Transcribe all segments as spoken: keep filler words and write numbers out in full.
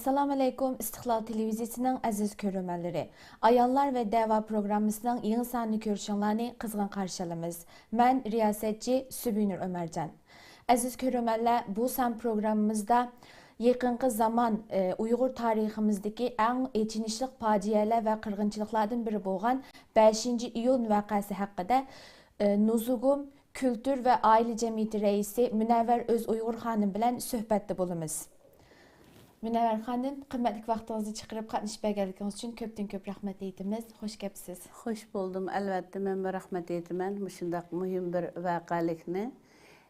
ئەسسالامۇئەلەيكۇم، ئىستىقلال تېلېۋىزىيىسىنىڭ ئەزىز كۆرۈرمەنلىرى. ئاياللار ۋە دەۋا پروگراممىسىنىڭ يېڭى سانىنى كۆرۈشۈڭلارنى قىزغىن قارشى ئالىمىز. مەن رىياسەتچى سۈبۈينۇر ئۆمەرجان. ئەزىز كۆرۈرمەنلەر، بۇ سان پروگراممىمىزدا يېقىنقى زامان، ئە، ئۇيغۇر تارىخىمىزدىكى ئەڭ ئېچىنىشلىق پاجىئەلەر ۋە قىرغىنچىلىقلاردىن بىرى بولغان بەشىنچى ئىيۇن ۋەقەسى ھەققىدە، ئە، نۇزۇگۇم كۈلتۈر ۋە ئائىلە جەمئىيىتى رەئىسى مۇنەۋۋەر ئۆز ئۇيغۇر خانىم بىلەن سۆھبەتتە بولىمىز. مۇنەۋۋەر خانىم، قىممەتلىك ۋاقتىڭىزنى چىقىرىپ قاتنىشىپ بەرگەنلىكىڭىز ئۈچۈن كۆپتىن كۆپ رەھمەت ئېيتىمىز. خوش كەپسىز. خوش بولدۇم. ئەلۋەتتە، مەنمۇ رەھمەت ئېيتىمەن. مۇشۇنداق مۇھىم بىر ۋەقەلىكنى،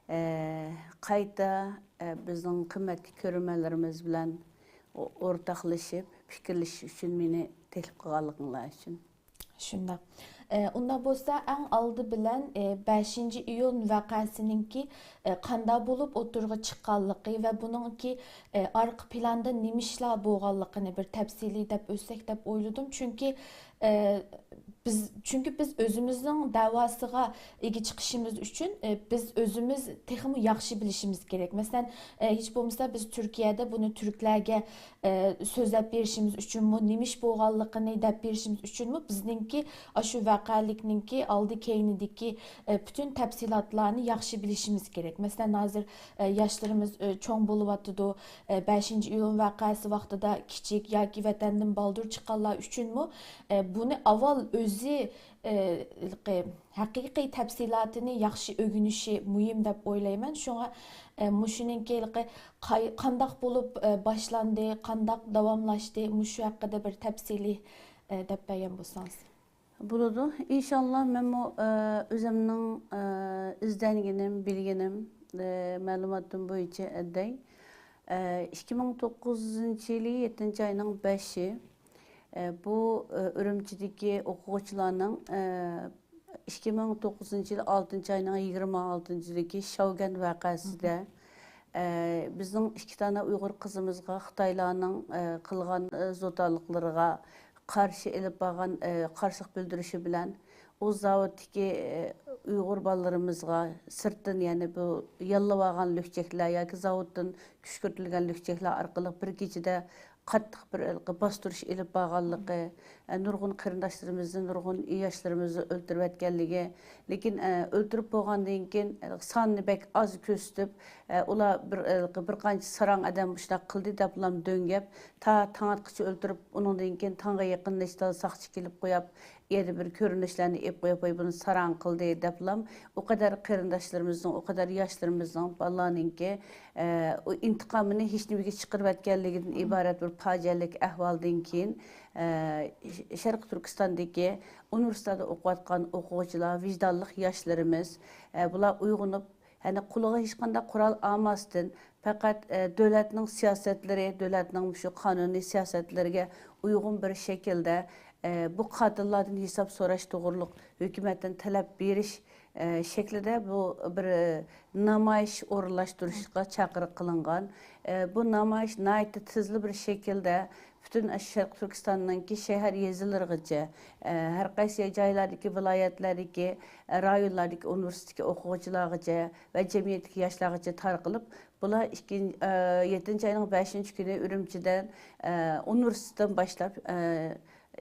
ئە، قايتا، ئە، بىزنىڭ قىممەتلىك كۆرۈرمەنلىرىمىز بىلەن ئو-، ئورتاقلىشىپ پىكىرلىشىش ئۈچۈن مېنى تەكلىپ قىلغانلىقىڭلار ئۈچۈن. شۇنداق. ئە، ئۇنداق بولسا، ئەڭ ئالدى بىلەن، ئە، بەشىنچى ئىيۇن ۋەقەسىنىڭكى، ئە، قانداق بولۇپ ئوتتۇرىغا چىققانلىقى ۋە بۇنىڭكى، ئە، ئارقا پىلاندا نېمە ئىشلار بولغانلىقىنى بىر تەپسىلىي دەپ ئۆتسەك دەپ ئويلىدىم. چۈنكى، ئە، بىز، چۈنكى بىز ئۆزىمىزنىڭ دەۋاسىغا ئىگە چىقىشىمىز ئۈچۈن، ئە، بىز ئۆزىمىز تېخىمۇ ياخشى بىلىشىمىز كېرەك. مەسىلەن، ئە، ھېچ بولمىسا بىز تۈركىيەدە بۇنى تۈركلەرگە ئە، سۆزلەپ بېرىشىمىز ئۈچۈنمۇ، نېمە ئىش بولغانلىقىنى دەپ بېرىشىمىز ئۈچۈنمۇ، بىزنىڭكى ئاشۇ ۋەقەلىكنىڭكى ئالدى كەينىدىكى، ئە، پۈتۈن تەپسىلاتلارنى ياخشى بىلىشىمىز كېرەك. مەسىلەن، ھازىر، ئە، ياشلىرىمىز، ئە، چوڭ بولۇۋاتىدۇ. ئە، بەشىنچى ئىيۇن ۋەقەسى ۋاقتىدا كىچىك ياكى ۋەتەندىن بالدۇر چىققانلار ئۈچۈنمۇ، ئە، بۇنى ئاۋۋال ئۆزى ئى، ھېلىقى ھەقىقىي تەپسىلاتىنى ياخشى ئۆگىنىشى مۇھىم دەپ ئويلايمەن. شۇڭا، ئى، مۇشۇنىڭكى ھېلىقى قاي-، قانداق بولۇپ، ئى، باشلاندى، قانداق داۋاملاشتى، مۇشۇ ھەققىدە بىر تەپسىلىي، ئى، دەپ بەرگەن بولسىڭىز. بولىدۇ. ئىنشاللا مەنمۇ، ئى، ئۆزۈمنىڭ، ئى، ئىزدەنگىنىم، بىلگىنىم، ئى، مەلۇماتىم بويىچە ئەدەي. ئى، ئىككى مىڭ توققۇزىنچى يىلى يەتتىنچى ئاينىڭ بەشى، ئى، بۇ، ئى، ئۈرۈمچىدىكى ئوقۇغۇچىلارنىڭ، ئى، ئىككى مىڭ توققۇزىنچى يىل ئالتىنچى ئاينىڭ يىگىرمە ئالتىنچىسىدىكى شاۋگەن ۋەقەسىدە، ئە، بىزنىڭ ئىككى دانە ئۇيغۇر قىزىمىزغا خىتايلارنىڭ، ئە، قىلغان، ئە، زوتالىقلىرىغا قارشى ئېلىپ بارغان، ئە، قارشىلىق بىلدۈرۈشى بىلەن ئۇ زاۋۇتتىكى، ئە، ئۇيغۇر بالىلىرىمىزغا سىرتتىن، يەنى بۇ ياللىۋالغان لۈكچەكلەر ياكى زاۋۇتتىن كۈشكۈرتۈلگەن لۈكچەكلەر ئارقىلىق بىر كېچىدە قاتتىق بىر ھېلىقى باستۇرۇش ئېلىپ بارغانلىقى، ئە، نۇرغۇن قېرىنداشلىرىمىزنى، نۇرغۇن ياشلىرىمىزنى ئۆلتۈرۈۋەتكەنلىكى، لېكىن، ئە، ئۆلتۈرۈپ بولغاندىن كېيىن، ھېلىقى سانىنى بەك ئاز كۆرسىتىپ، ئە، ئۇلار بىر، ھېلىقى بىر قانچە ساراڭ ئادەم مۇشۇنداق قىلدى دەپلا دۆڭگەپ، تا تاڭ ئاتقىچە ئۆلتۈرۈپ، ئۇنىڭدىن كېيىن تاڭغا يېقىن نەچچە تال ساقچى كېلىپ قويۇپ، يەنە بىر كۆرۈنۈشلەرنى ئېلىپ قويۇپ، ۋاي بۇنى ساراڭ قىلدى دەپلا، ئۇ قەدەر قېرىنداشلىرىمىزنىڭ، ئۇ قەدەر ياشلىرىمىزنىڭ بالىلارنىڭكى، ئە، ئۇ ئىنتىقامىنى ھېچنېمىگە چىقىرىۋەتكەنلىكىدىن ئىبارەت بىر پاجىئەلىك ئەھۋالدىن كېيىن، ئە، ش-، شەرقىي تۈركىستاندىكى ئۇنىۋېرسىتېتتا ئوقۇۋاتقان ئوقۇغۇچىلار، ۋىجدانلىق ياشلىرىمىز، ئە، بۇلار ئويغىنىپ، يەنى قولىغا ھېچقانداق قورال ئالماستىن، پەقەت، ئە، دۆلەتنىڭ سىياسەتلىرى، دۆلەتنىڭ مۇشۇ قانۇنىي سىياسەتلىرىگە ئۇيغۇن بىر شەكىلدە، ئە، بۇ قاتىللاردىن ھېساب سوراش توغرۇلۇق ھۆكۈمەتتىن تەلەپ بېرىش، ئە، شەكلىدە بۇ بىر، ئە، نامايىش ئورۇنلاشتۇرۇشقا چاقىرىق قىلىنغان. ئە، بۇ نامايىش ناھايىتى تېزلا بىر شەكىلدە پۈتۈن شەرقىي تۈركىستاننىڭكى شەھەر يېزىلىرىغىچە، ئە، ھەر قايسى جايلاردىكى، ۋىلايەتلەردىكى، ئە، رايونلاردىكى ئۇنىۋېرسىتېتتىكى ئوقۇغۇچىلارغىچە ۋە جەمئىيەتتىكى ياشلارغىچە تارقىلىپ، بۇلار ئىككىنچى، ئە، يەتتىنچى ئاينىڭ بەشىنچى كۈنى ئۈرۈمچىدىن، ئە، ئۇنىۋېرسىتېتتىن باشلاپ، ئە،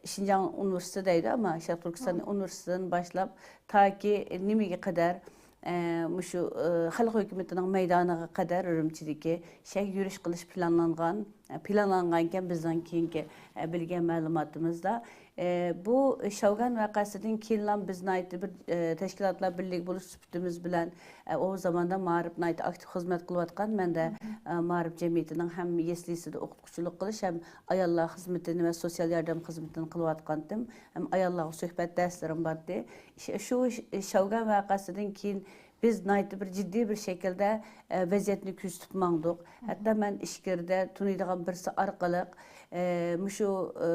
شىنجاڭ ئۇنىۋېرسىتېتى دەيدۇ، ئەمما شەرقىي تۈركىستان ئۇنىۋېرسىتېتىدىن باشلاپ تاكى نېمىگە قەدەر، ئە، مۇشۇ، ئە، خەلق ھۆكۈمىتىنىڭ مەيدانىغا قەدەر ئۈرۈمچىدىكى شەھەر يۈرۈش قىلىش پىلانلانغان، ئە، پىلانلانغانىكەن بىزنىڭ كېيىنكى، ئە، بىلگەن مەلۇماتىمىزدا. ئە، بۇ شاۋگەن ۋەقەسىدىن كېيىنلا بىز ناھايىتى بىر، ئە، تەشكىلاتلار بىرلىكى بولۇش سۈپىتىمىز بىلەن، ئە، ئۇ زاماندا مائارىپ ناھايىتى ئاكتىپ خىزمەت قىلىۋاتقان. مەن دە، ئە، مائارىپ جەمئىيىتىنىڭ ھەم يەسلىسىدە ئوقۇتقۇچىلىق قىلىش، ھەم ئاياللار خىزمىتىنى ۋە سوتسىيال ياردەم خىزمىتىنى قىلىۋاتقانتىم. ھەم ئاياللارغا سۆھبەت دەرسلىرىم بارتى. ش-، شۇ ش-، شاۋگەن ۋەقەسىدىن كېيىن بىز ناھايىتى بىر جىددىي بىر شەكىلدە، ئە، ۋەزىيەتنى كۆزىتىپ ماڭدۇق. ھەتتا مەن ئىچكىرىدە تونۇيدىغان بىرسى ئارقىلىق، ئە، مۇشۇ، ئە،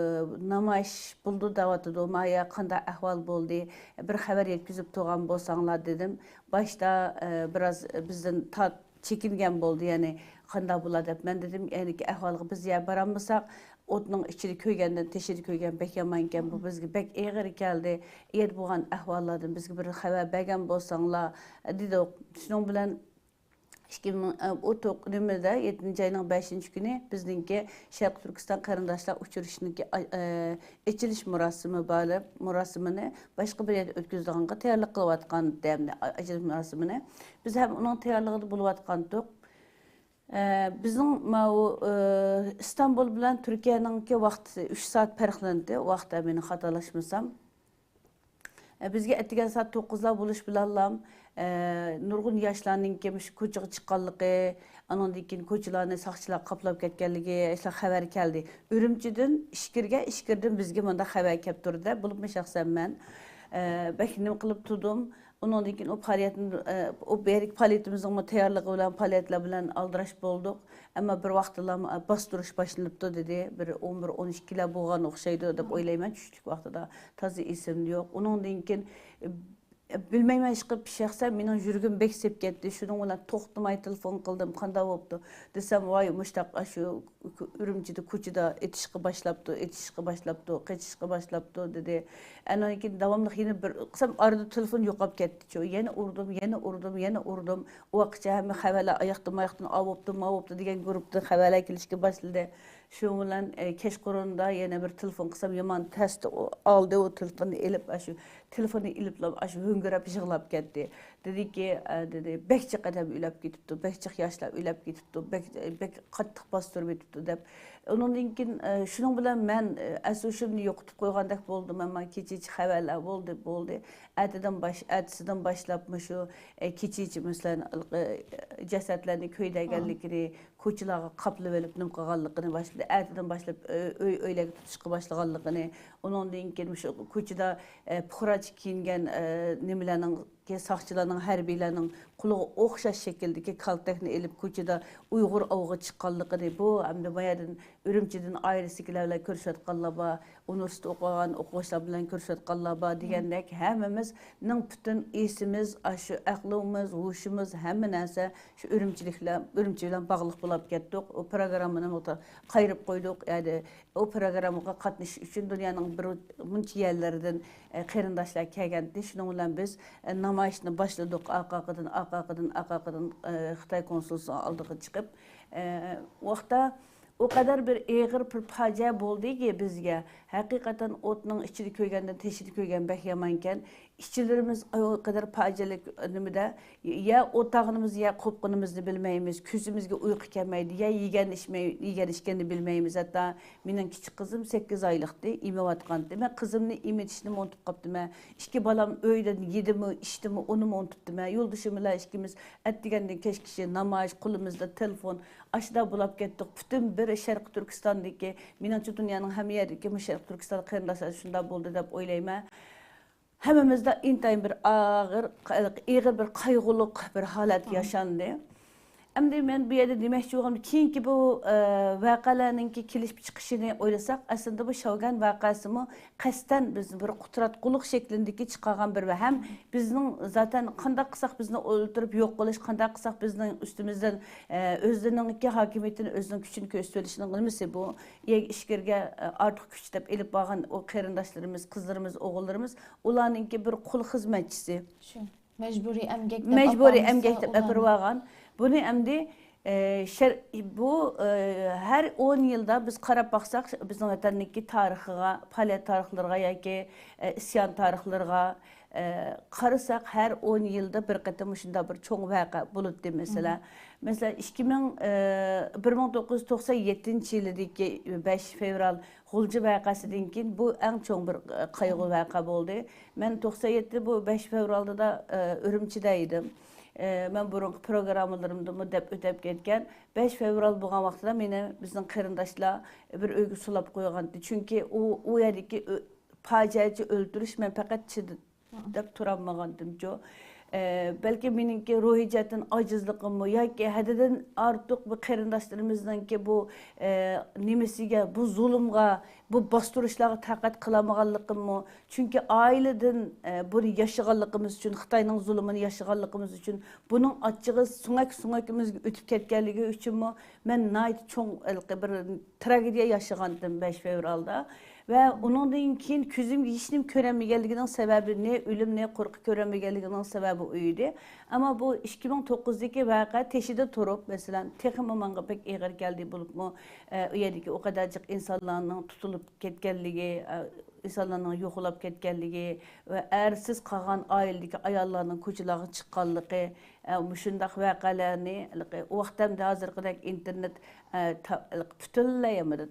نامايىش بولىدۇ دەۋاتىدۇ، مايا قانداق ئەھۋال بولدى، بىر خەۋەر يەتكۈزۈپ تۇرغان بولساڭلار دېدىم. باشتا، ئە، بىراز بىزدىن تارت-، چېكىنگەن بولدى، يەنى قانداق بولا دەپ. مەن دېدىم، يەنىكى ئەھۋالغا بىز يا بارالمىساق، ئوتنىڭ ئىچىدە كۆيگەندىن تېشىدا كۆيگەن بەك يامان ئىكەن، بۇ بىزگە بەك ئېغىر كەلدى، ئېرى بولغان ئەھۋاللاردىن بىزگە بىر خەۋەر بەرگەن بولساڭلار، دېدۇق. شۇنىڭ بىلەن ئىككى مىڭ، ئە، ئۇ توق-، نېمىدە، يەتتىنچى ئاينىڭ بەشىنچى كۈنى بىزنىڭكى شەرقىي تۈركىستان قېرىنداشلار ئۇچرىشىشىنىڭكى، ئا-، ئە، ئېچىلىش مۇراسىمى بار، مۇراسىمىنى باشقا بىر يەردە ئۆتكۈزىدىغانغا تەييارلىق قىلىۋاتقان ئىدى، ئا-، ئېچىلىش مۇراسىمىنى. بىز ھەم ئۇنىڭ تەييارلىقىدا بولۇۋاتقانتۇق. ئە، بىزنىڭ ماۋۇ، ئە، ئىستانبۇل بىلەن تۈركىيەنىڭكى ۋاقتى ئۈچ سائەت پەرقلىنىدۇ، ۋاقىت، مېنىڭ خاتالاشمىسام. ئە، بىزگە ئەتىگەن سائەت توققۇزلار بولۇش بىلەنلا، ئە، نۇرغۇن ياشلارنىڭكى مۇشۇ كوچىغا چىققانلىقى، ئانىڭدىن كېيىن كوچىلارنى ساقچىلار قاپلاپ كەتكەنلىكى، ئاشۇنداق خەۋەر كەلدى. ئۈرۈمچىدىن، ئىچكىرىگە، ئىچكىرىدىن بىزگە مۇنداق خەۋەر كەپ تۇردى، بولۇپمۇ شەخسەن مەن، ئە، بەك نېمە قىلىپ تۇردۇم. ئۇنىڭدىن كېيىن ئۇ پائالىيەتنى، ئە، ئۇ بۇ يەردىكى پائالىيىتىمىزنىڭمۇ تەييارلىقى بىلەن، پائالىيەتلەر بىلەن ئالدىراش بولدۇق. ئەمما بىر ۋاقىتتىلا، ئە، باستۇرۇش باشلىنىپتۇ دېدى. بىر ئون بىر، ئون ئىككىلەر بولغان ئوخشايدۇ دەپ ئويلايمەن، چۈشلۈك ۋاقتىدا. تازا ئېسىمدە يوق. ئۇنىڭدىن كېيىن، ئە، بىلمەيمەن، ئىشقىلىپ شەخسەن مېنىڭ يۈرىكىم بەك سېلىپ كەتتى. شۇنىڭ بىلەن توختىماي تېلېفون قىلدىم، قانداق بوپتۇ دېسەم، ۋاي، مۇشتاق، ئاشۇ ئۈرۈمچىدە كوچىدا ئېتىشقا باشلاپتۇ، ئېتىشقا باشلاپتۇ، قېچىشقا باشلاپتۇ دېدى. ئاندىن كېيىن داۋاملىق يەنە بىر قىسىم ئارىدا تېلېفون يوقاپ كەتتىچۇ. يەنە ئۇردۇم، يەنە ئۇردۇم، يەنە ئۇردۇم. ئۇ ۋاقىتچە ھەممە خەۋەرلەر ئاياقتىن ماياقتىن، ئاۋۇ بوپتۇ، ماۋۇ بوپتۇ دېگەن گۇرۇپپىدىن خەۋەرلەر كېلىشكە باشلىدى. شۇنىڭ بىلەن، ئە، كەچقۇرۇندا يەنە بىر تېلېفون قىلسام، يامان تەستە ئۇ ئالدى، ئۇ تېلېفوننى ئېلىپ، ئاشۇ تېلېفوننى ئېلىپلا ئاشۇ ھۆڭگىرەپ يىغلاپ كەتتى. دېدىكى، ئە، دېدى، بەك جىق ئادەم ئۆلۈپ كېتىپتۇ، بەك جىق ياشلار ئۆلۈپ كېتىپتۇ، بەك، بەك قاتتىق باستۇرۇپ ئېتىپتۇ دەپ. ئۇنىڭدىن كېيىن، ئە، شۇنىڭ بىلەن مەن، ئە، ئەس-ھوشۇمنى يوقىتىپ قويغاندەك بولدۇم. ئەمما كېچىچە خەۋەرلەر بولدى، بولدى. ئەتىدىن باش-، ئەتىسىدىن باشلاپ مۇشۇ، ئە، كېچىچە، مەسىلەن، ئە، جەسەتلەرنى كۆيدۈرگەنلىكىنى، كوچىلارغا قاپلىۋېلىپ نېمە قىلغانلىقىنى باشلىدى. ئەتىدىن باشلاپ، ئۆي، ئۆي، ئۆيلەرگە تۇتۇشقا باشلىغانلىقىنى، ئۇنىڭدىن كېيىن مۇشۇ كوچىدا، ئە، پۇقراچە كىيىنگەن، ئە، نېمىلەرنىڭ، ساقچىلارنىڭ، ھەربىيلەرنىڭ قولىغا ئوخشاش شەكىلدىكى كالتەكنى ئېلىپ، كوچىدا ئۇيغۇر ئاۋۇغا چىققانلىقىنى، بۇ ئەمدى بايادىن ئۈرۈمچىدىن ئائىلىسىدىكىلەر بىلەن كۆرۈشۈۋاتقانلار بار، ئۇنىۋېرسىتېتتا ئوقۇغان ئوقۇغۇچىلار بىلەن كۆرۈشۈۋاتقانلار بار دېگەندەك، ھەممىمىزنىڭ پۈتۈن ئېسىمىز، ئاشۇ ئەقلىمىز، ھوشىمىز، ھەممە نەرسە شۇ ئۈرۈمچىلىكلەر، ئۈرۈمچى بىلەن باغلىق بولاپ كەتتۇق. ئۇ پروگراممىنى قايرىپ قويدۇق. يەنى ئۇ پروگراممىغا قاتنىشىش ئۈچۈن دۇنيانىڭ بىر مۇنچە يەرلىرىدىن، ئە، قېرىنداشلار كەلگەنتى. شۇنىڭ بىلەن بىز، ئە، نامايىشنى باشلىدۇق. ئارقا-ئارقىدىن، ئارقا-ئارقىدىن، ئارقا-ئارقىدىن، ئە، خىتاي كونسۇلخانىسىنىڭ ئالدىغا چىقىپ، ئە، ئۇ ۋاقىتتا ئۇ قەدەر بىر ئېغىر بىر پاجىئە بولدىكى بىزگە. ھەقىقەتەن ئوتنىڭ ئىچىدە كۆيگەندىن تېشىدا كۆيگەن بەك يامانكەن. ئىچىلىرىمىز ئۇ قەدەر پاجىئەلىك نېمىدە، يا ئولتۇرغىنىمىز، يا قوپقىنىمىزنى بىلمەيمىز، كۆزىمىزگە ئۇيقۇ كەلمەيدۇ، يا يېگەن ئىچمەي-، يېگەن ئىچكەننى بىلمەيمىز. ھەتتا مېنىڭ كىچىك قىزىم سەككىز ئايلىقتى، ئېمىۋاتقانتى. مەن قىزىمنى ئېمىتىشنىمۇ ئۇنتۇپ قاپتىمەن. ئىككى بالام ئۆيدە يېدىمۇ، ئىچتىمۇ، ئۇنىمۇ ئۇنتۇپتىمەن. يولدىشىم بىلەن ئىككىمىز ئەتىگەندىن كەچكىچە نامايىش، قولىمىزدا تېلېفون، ئاشۇنداق بولاپ كەتتۇق. پۈتۈن بىر شەرقىي تۈركىستاندىكى، مېنىڭچە دۇنيانىڭ ھەممە يېرىدىكى مۇشۇ شەرقىي تۈركىستان قېرىنداشلار شۇنداق بولدى دەپ ئويلايمەن. ھەممىمىزدە ئىنتايىن بىر ئاغىر، ئېغىر بىر قايغۇلۇق بىر ھالەت ياشاندى. ئەمدى مەن بۇ يەردە دېمەكچى بولغىنىم، كېيىنكى بۇ، ئە، ۋەقەلەرنىڭكى كېلىپ چىقىشىنى ئويلىساق، ئەسلىدە بۇ شاۋگەن ۋەقەسىمۇ قەستەن بىزنى بىر قۇتراتقۇلۇق شەكلىندىكى چىقارغان بىر ۋەھىم. بىزنىڭ زاتەن قانداق قىلساق بىزنى ئۆلتۈرۈپ يوق قىلىش، قانداق قىلساق بىزنىڭ ئۈستىمىزدىن، ئە، ئۆزلىرىنىڭكى ھاكىمىيىتىنى، ئۆزىنىڭ كۈچىنى كۆرسىتىۋېلىشنىڭ نېمىسى بۇ؟ يەرگە ئىچكىرىگە، ئە، ئارتۇق كۈچ دەپ ئېلىپ بارغان ئۇ قېرىنداشلىرىمىز، قىزلىرىمىز، ئوغۇللىرىمىز، ئۇلارنىڭكى بىر قۇل خىزمەتچىسى. شۇ مەجبۇرىي ئەمگەك دەپ مەجبۇرىي ئاپارمىسا ئەمگەك دەپ ئۇلارنى. ئەپىرىۋالغان. بۇنى ئەمدى، ئە، شەر-، بۇ، ئە، ھەر ئون يىلدا بىز قاراپ باقساق، بىزنىڭ ۋەتەننىڭكى تارىخىغا، پائالىيەت تارىخلىرىغا ياكى، ئە، ئىسيان تارىخلىرىغا، ئە، قارىساق، ھەر ئون يىلدا بىر قېتىم مۇشۇنداق بىر چوڭ ۋەقە بولىدۇ، مەسىلەن. مەسىلەن، ئىككى مىڭ، ئە، بىر مىڭ توققۇز يۈز توقسان يەتتىنچى يىلىدىكى بەش فېۋرال غۇلجا ۋەقەسىدىن كېيىن بۇ ئەڭ چوڭ بىر، ئە، قايغۇ ۋەقە بولدى. مەن توقسان يەتتە بۇ بەش فېۋرالدا، ئە، ئۈرۈمچىدە ئىدىم. ئە، مەن بۇرۇنقى پروگراممىلىرىمدىمۇ دەپ ئۆتۈپ كەتكەن. بەش فېۋرال بولغان ۋاقتىدا مېنى بىزنىڭ قېرىنداشلار بىر ئۆيگە سولاپ قويغانىدى. چۈنكى ئۇ، ئۇ يەردىكى ئۆ-، پاجىئەچە ئۆلتۈرۈش مەن پەقەت چىدىدىم. دەپ تۇرالمىغانتىمچۇ. ئە، بەلكى مېنىڭكى روھىي جەھەتتىن ئاجىزلىقىممۇ ياكى ھەددىدىن ئارتۇق بۇ قېرىنداشلىرىمىزنىڭكى بۇ، ئە، نېمىسىگە، بۇ زۇلۇمغا، بۇ باستۇرۇشلارغا تاقەت قىلالمىغانلىقىممۇ؟ چۈنكى ئائىلىدىن، ئە، بۇنى ياشىغانلىقىمىز ئۈچۈن، خىتاينىڭ زۇلۇمىنى ياشىغانلىقىمىز ئۈچۈن، بۇنىڭ ئاچچىقى سۆڭەك-سۆڭىكىمىزگە ئۆتۈپ كەتكەنلىكى ئۈچۈنمۇ مەن ناھايىتى چوڭ ھېلىقى بىر تراگېدىيە ياشىغانتىم بەش فېۋرالدا. ۋە ئۇنىڭدىن كېيىن كۆزۈمگە ھېچنېمە كۆرەلمىگەنلىكىنىڭ سەۋەبى، نە ئۆلۈم، نە قورقۇ كۆرەلمىگەنلىكىنىڭ سەۋەبى ئۇ ئىدى. ئەمما بۇ ئىككى مىڭ توققۇزدىكى ۋەقە تېشىدا تۇرۇپ، مەسىلەن، تېخىمۇ ماڭا بەك ئېغىر كەلدى، بولۇپمۇ، ئە، ئۇ يەردىكى ئۇ قەدەر جىق ئىنسانلارنىڭ تۇتۇلۇپ كەتكەنلىكى، ئە، ئىنسانلارنىڭ يوقىلاپ كەتكەنلىكى ۋە ئەرسىز قالغان ئائىلىدىكى ئاياللارنىڭ كوچىلارغا چىققانلىقى، ئە، مۇشۇنداق ۋەقەلەرنى، ئۇ ۋاقىتتا ھازىرقىدەك ئىنتېرنېت، ئە، تا-، پۈتۈنلەي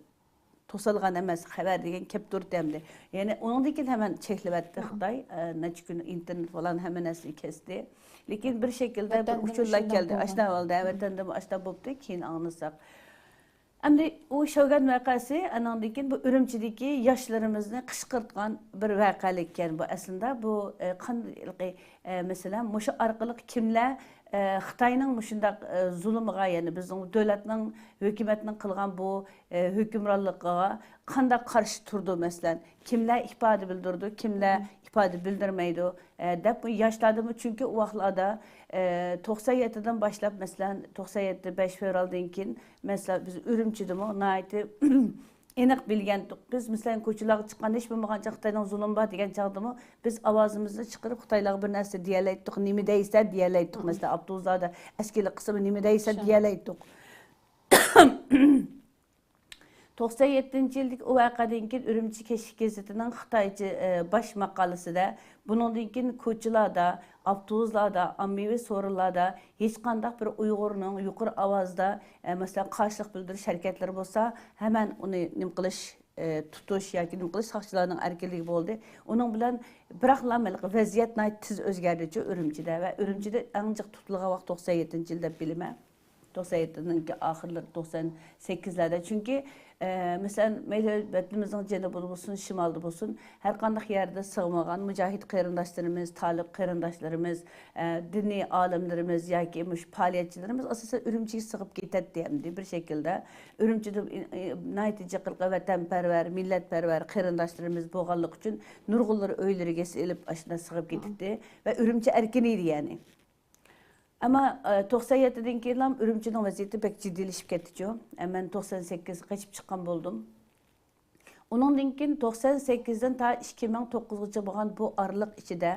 توسالغان ئەمەس، خەۋەر دېگەن كەپ تۇردى ئەمدى. يەنى ئۇنىڭدىن كېيىن ھەممە چەكلىۋەتتى خىتاي. ئە، نەچچە كۈن ئىنتېرنېت فالان ھەممە نەرسىنى كەستى. لېكىن بىر شەكىلدە بىر ئۇچۇرلار كەلدى. ئاشۇنداق بولدى، ھە، ۋەتەندىمۇ ئاشۇنداق بوپتۇ، كېيىن ئاڭلىساق. ئەمدى ئۇ شياۋگۈەن ۋەقەسى، ئانىڭدىن كېيىن بۇ ئۈرۈمچىدىكى ياشلىرىمىزنى قىچقىرتقان بىر ۋەقەلىككەن بۇ ئەسلىدە. بۇ، ئە، قانداق، ئە، مەسىلەن، مۇشۇ ئارقىلىق كىملەر، ئە، خىتاينىڭ مۇشۇنداق، ئە، زۇلۇمىغا، يەنى بىزنىڭ دۆلەتنىڭ، ھۆكۈمەتنىڭ قىلغان بۇ، ئە، ھۆكۈمرانلىقىغا قانداق قارشى تۇرىدۇ، مەسىلەن، كىملەر ئىپادە بىلدۈرىدۇ، كىملەر ئىپادە بىلدۈرمەيدۇ، ئە، دەپ بۇ ياشلاردىمۇ، چۈنكى ئۇ ۋاقىتلاردا، ئە، توقسان يەتتىدىن باشلاپ، مەسىلەن، توقسان يەتتە بەش فېۋرالدىن كېيىن، مەسىلەن، بىز ئۈرۈمچىدىمۇ ناھايىتى ئېنىق بىلگەنتۇق. بىز، مەسىلەن، كوچىلارغا چىققاندا، ھېچ بولمىغاندا خىتاينىڭ زۇلۇمى بار دېگەن چاغدىمۇ، بىز ئاۋازىمىزنى چىقىرىپ، خىتايلارغا بىر نەرسە دېيەلەيتتۇق، نېمە دەيسەن دېيەلەيتتۇق. مەسىلەن، ئاپتوبۇسلاردا ئەسكىلىك قىسمى نېمە دەيسەن دېيەلەيتتۇق. توقسان يەتتىنچى يىلدىكى ئۇ ۋەقەدىن كېيىن ئۈرۈمچى كەچلىك گېزىتىنىڭ خىتايچە، ئە، باش ماقالىسىدە، بۇنىڭدىن كېيىن كوچىلاردا، ئاپتوبۇسلاردا، ئاممىۋى سورۇنلاردا ھېچقانداق بىر ئۇيغۇرنىڭ يۇقىرى ئاۋازدا، ئە، مەسىلەن، قارشىلىق بىلدۈرۈش ھەرىكەتلىرى بولسا، ھەمەن ئۇنى نېمە قىلىش، ئە، تۇتۇش ياكى نېمە قىلىش ساقچىلارنىڭ ئەركىنلىكى بولدى. ئۇنىڭ بىلەن بىراقلا ھېلىقى ۋەزىيەت ناھايىتى تېز ئۆزگەردىچۇ ئۈرۈمچىدە، ۋە ئۈرۈمچىدە ئەڭ جىق تۇتۇلغان ۋاقىت توقسان يەتتىنچى يىل دەپ بىلىمەن. توقسان يەتتىنىڭكى ئاخىرلىرى، توقسان سەككىزلەردە. چۈنكى، ئە، مەسىلەن، مەيلى ۋەتىنىمىزنىڭ جەنۇبىدا بولسۇن، شىمالدا بولسۇن، ھەر قانداق يەردە سىغمىغان مۇجاھىد قېرىنداشلىرىمىز، تالىپ قېرىنداشلىرىمىز، ئە، دىنىي ئالىملىرىمىز ياكى مۇشۇ پائالىيەتچىلىرىمىز ئاساسەن ئۈرۈمچىگە سىغىپ كېتەتتى ئەمدى بىر شەكىلدە. ئۈرۈمچىدە، ئى، ئى، ناھايىتى جىقىلقى ۋەتەنپەرۋەر، مىللەتپەرۋەر قېرىنداشلىرىمىز بولغانلىقى ئۈچۈن نۇرغۇنلىرى ئۆيلىرىگە سېلىپ ئاشۇنداق سىغىپ كېتەتتى ۋە ئۈرۈمچى ئەركىن ئىدى يەنى. ئەمما، ئە، توقسان يەتتىدىن كېيىنلا ئۈرۈمچىنىڭ ۋەزىيىتى بەك جىددىيلىشىپ كەتتىچۇ. ئە، مەن توقسان سەككىز قېچىپ چىققان بولدۇم. ئۇنىڭدىن كېيىن توقسان سەككىزدىن تا ئىككى مىڭ توققۇزغىچە بولغان بۇ ئارىلىق ئىچىدە،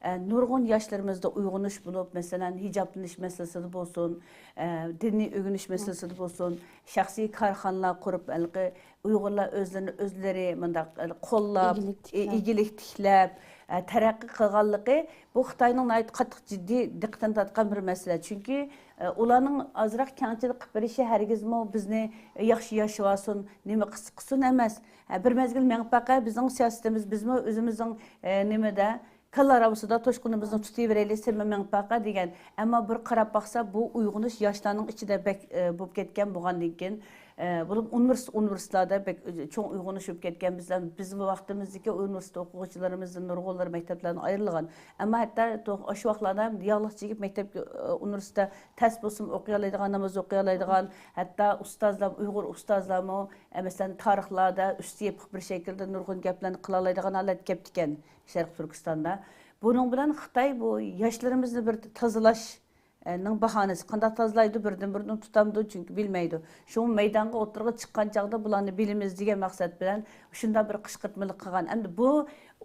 ئە، نۇرغۇن ياشلىرىمىزدا ئويغىنىش بولۇپ، مەسىلەن، ھىجابلىنىش مەسىلىسىدە بولسۇن، ئە، دىننى ئۆگىنىش مەسىلىسىدە بولسۇن، شەخسىي كارخانىلار قۇرۇپ، ھېلىقى ئۇيغۇرلار ئۆزلىرىنى ئۆزلىرى مۇنداق، ئە، قوللاپ، ئىگىلىك ئى-، تىكلەپ. ئىگىلىك تىكلەپ، ئە، تەرەققىي قىلغانلىقى، بۇ خىتاينىڭ ناھايىتى قاتتىق جىددىي دىققىتىنى تارتقان بىر مەسىلە. چۈنكى، ئە، ئۇلارنىڭ ئازراق كەڭچىلىك قىلىپ بېرىشى ھەرگىزمۇ بىزنى ياخشى ياشىۋالسۇن، نېمە قىلسا قىلسۇن ئەمەس. ئە، بىر مەزگىل مېڭىپ باقاي، بىزنىڭ سىياسىتىمىز، بىزمۇ ئۆزىمىزنىڭ، ئە، نېمىدە، كاللا راۋىسىدا توشقىنىمىزنى تۇتۇۋېرەيلى، سەممە مېڭىپ باقا دېگەن. ئەمما بىر قاراپ باقسا، بۇ ئويغىنىش ياشلارنىڭ ئىچىدە بەك، ئە، بولۇپ كەتكەن بولغاندىن كېيىن، ئە، بولۇپ ئۇنىۋېرس-، ئۇنىۋېرسىتېتلاردا بەك چوڭ ئويغىنىش بولۇپ كەتكەن. بىزلەر، بىزمۇ ۋاقتىمىزدىكى ئۇنىۋېرسىتېت ئوقۇغۇچىلىرىمىزدىن نۇرغۇنلىرى مەكتەپلەردىن ئايرىلغان. ئەمما ھەتتا تو-، ئاشۇ ۋاقىتلاردا ياغلىق چېكىپ مەكتەپكە، ئە، ئۇنىۋېرسىتېتتا تەس بولسىمۇ ئوقۇيالايدىغان، ناماز ئوقۇيالايدىغان، ھەتتا ئۇستازلار، ئۇيغۇر ئۇستازلارمۇ، ئە، مەسىلەن، تارىخلاردا ئۈستى يېپىق بىر شەكىلدە نۇرغۇن گەپلەرنى قىلالايدىغان ھالەتكە كەپتىكەن شەرقىي تۈركىستاندا. بۇنىڭ بىلەن خىتاي بۇ ياشلىرىمىزنى بىر تازىلاشنىڭ باھانىسى، قانداق تازىلايدۇ، بىردىن بىردىن تۇتامدۇ، چۈنكى بىلمەيدۇ. شۇڭا مەيدانغا ئوتتۇرىغا چىققان چاغدا بۇلارنى بىلىمىز دېگەن مەقسەت بىلەن شۇنداق بىر قىچقىرتمىلىق قىلغان. ئەمدى بۇ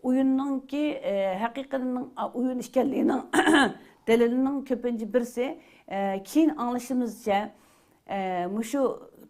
ئويۇننىڭكى، ئە، ھەقىقىي ئويۇن ئىكەنلىكىنىڭ دەلىلىنىڭ كۆپىنچە بىرسى، ئە، كېيىن ئاڭلىشىمىزچە، ئە، مۇشۇ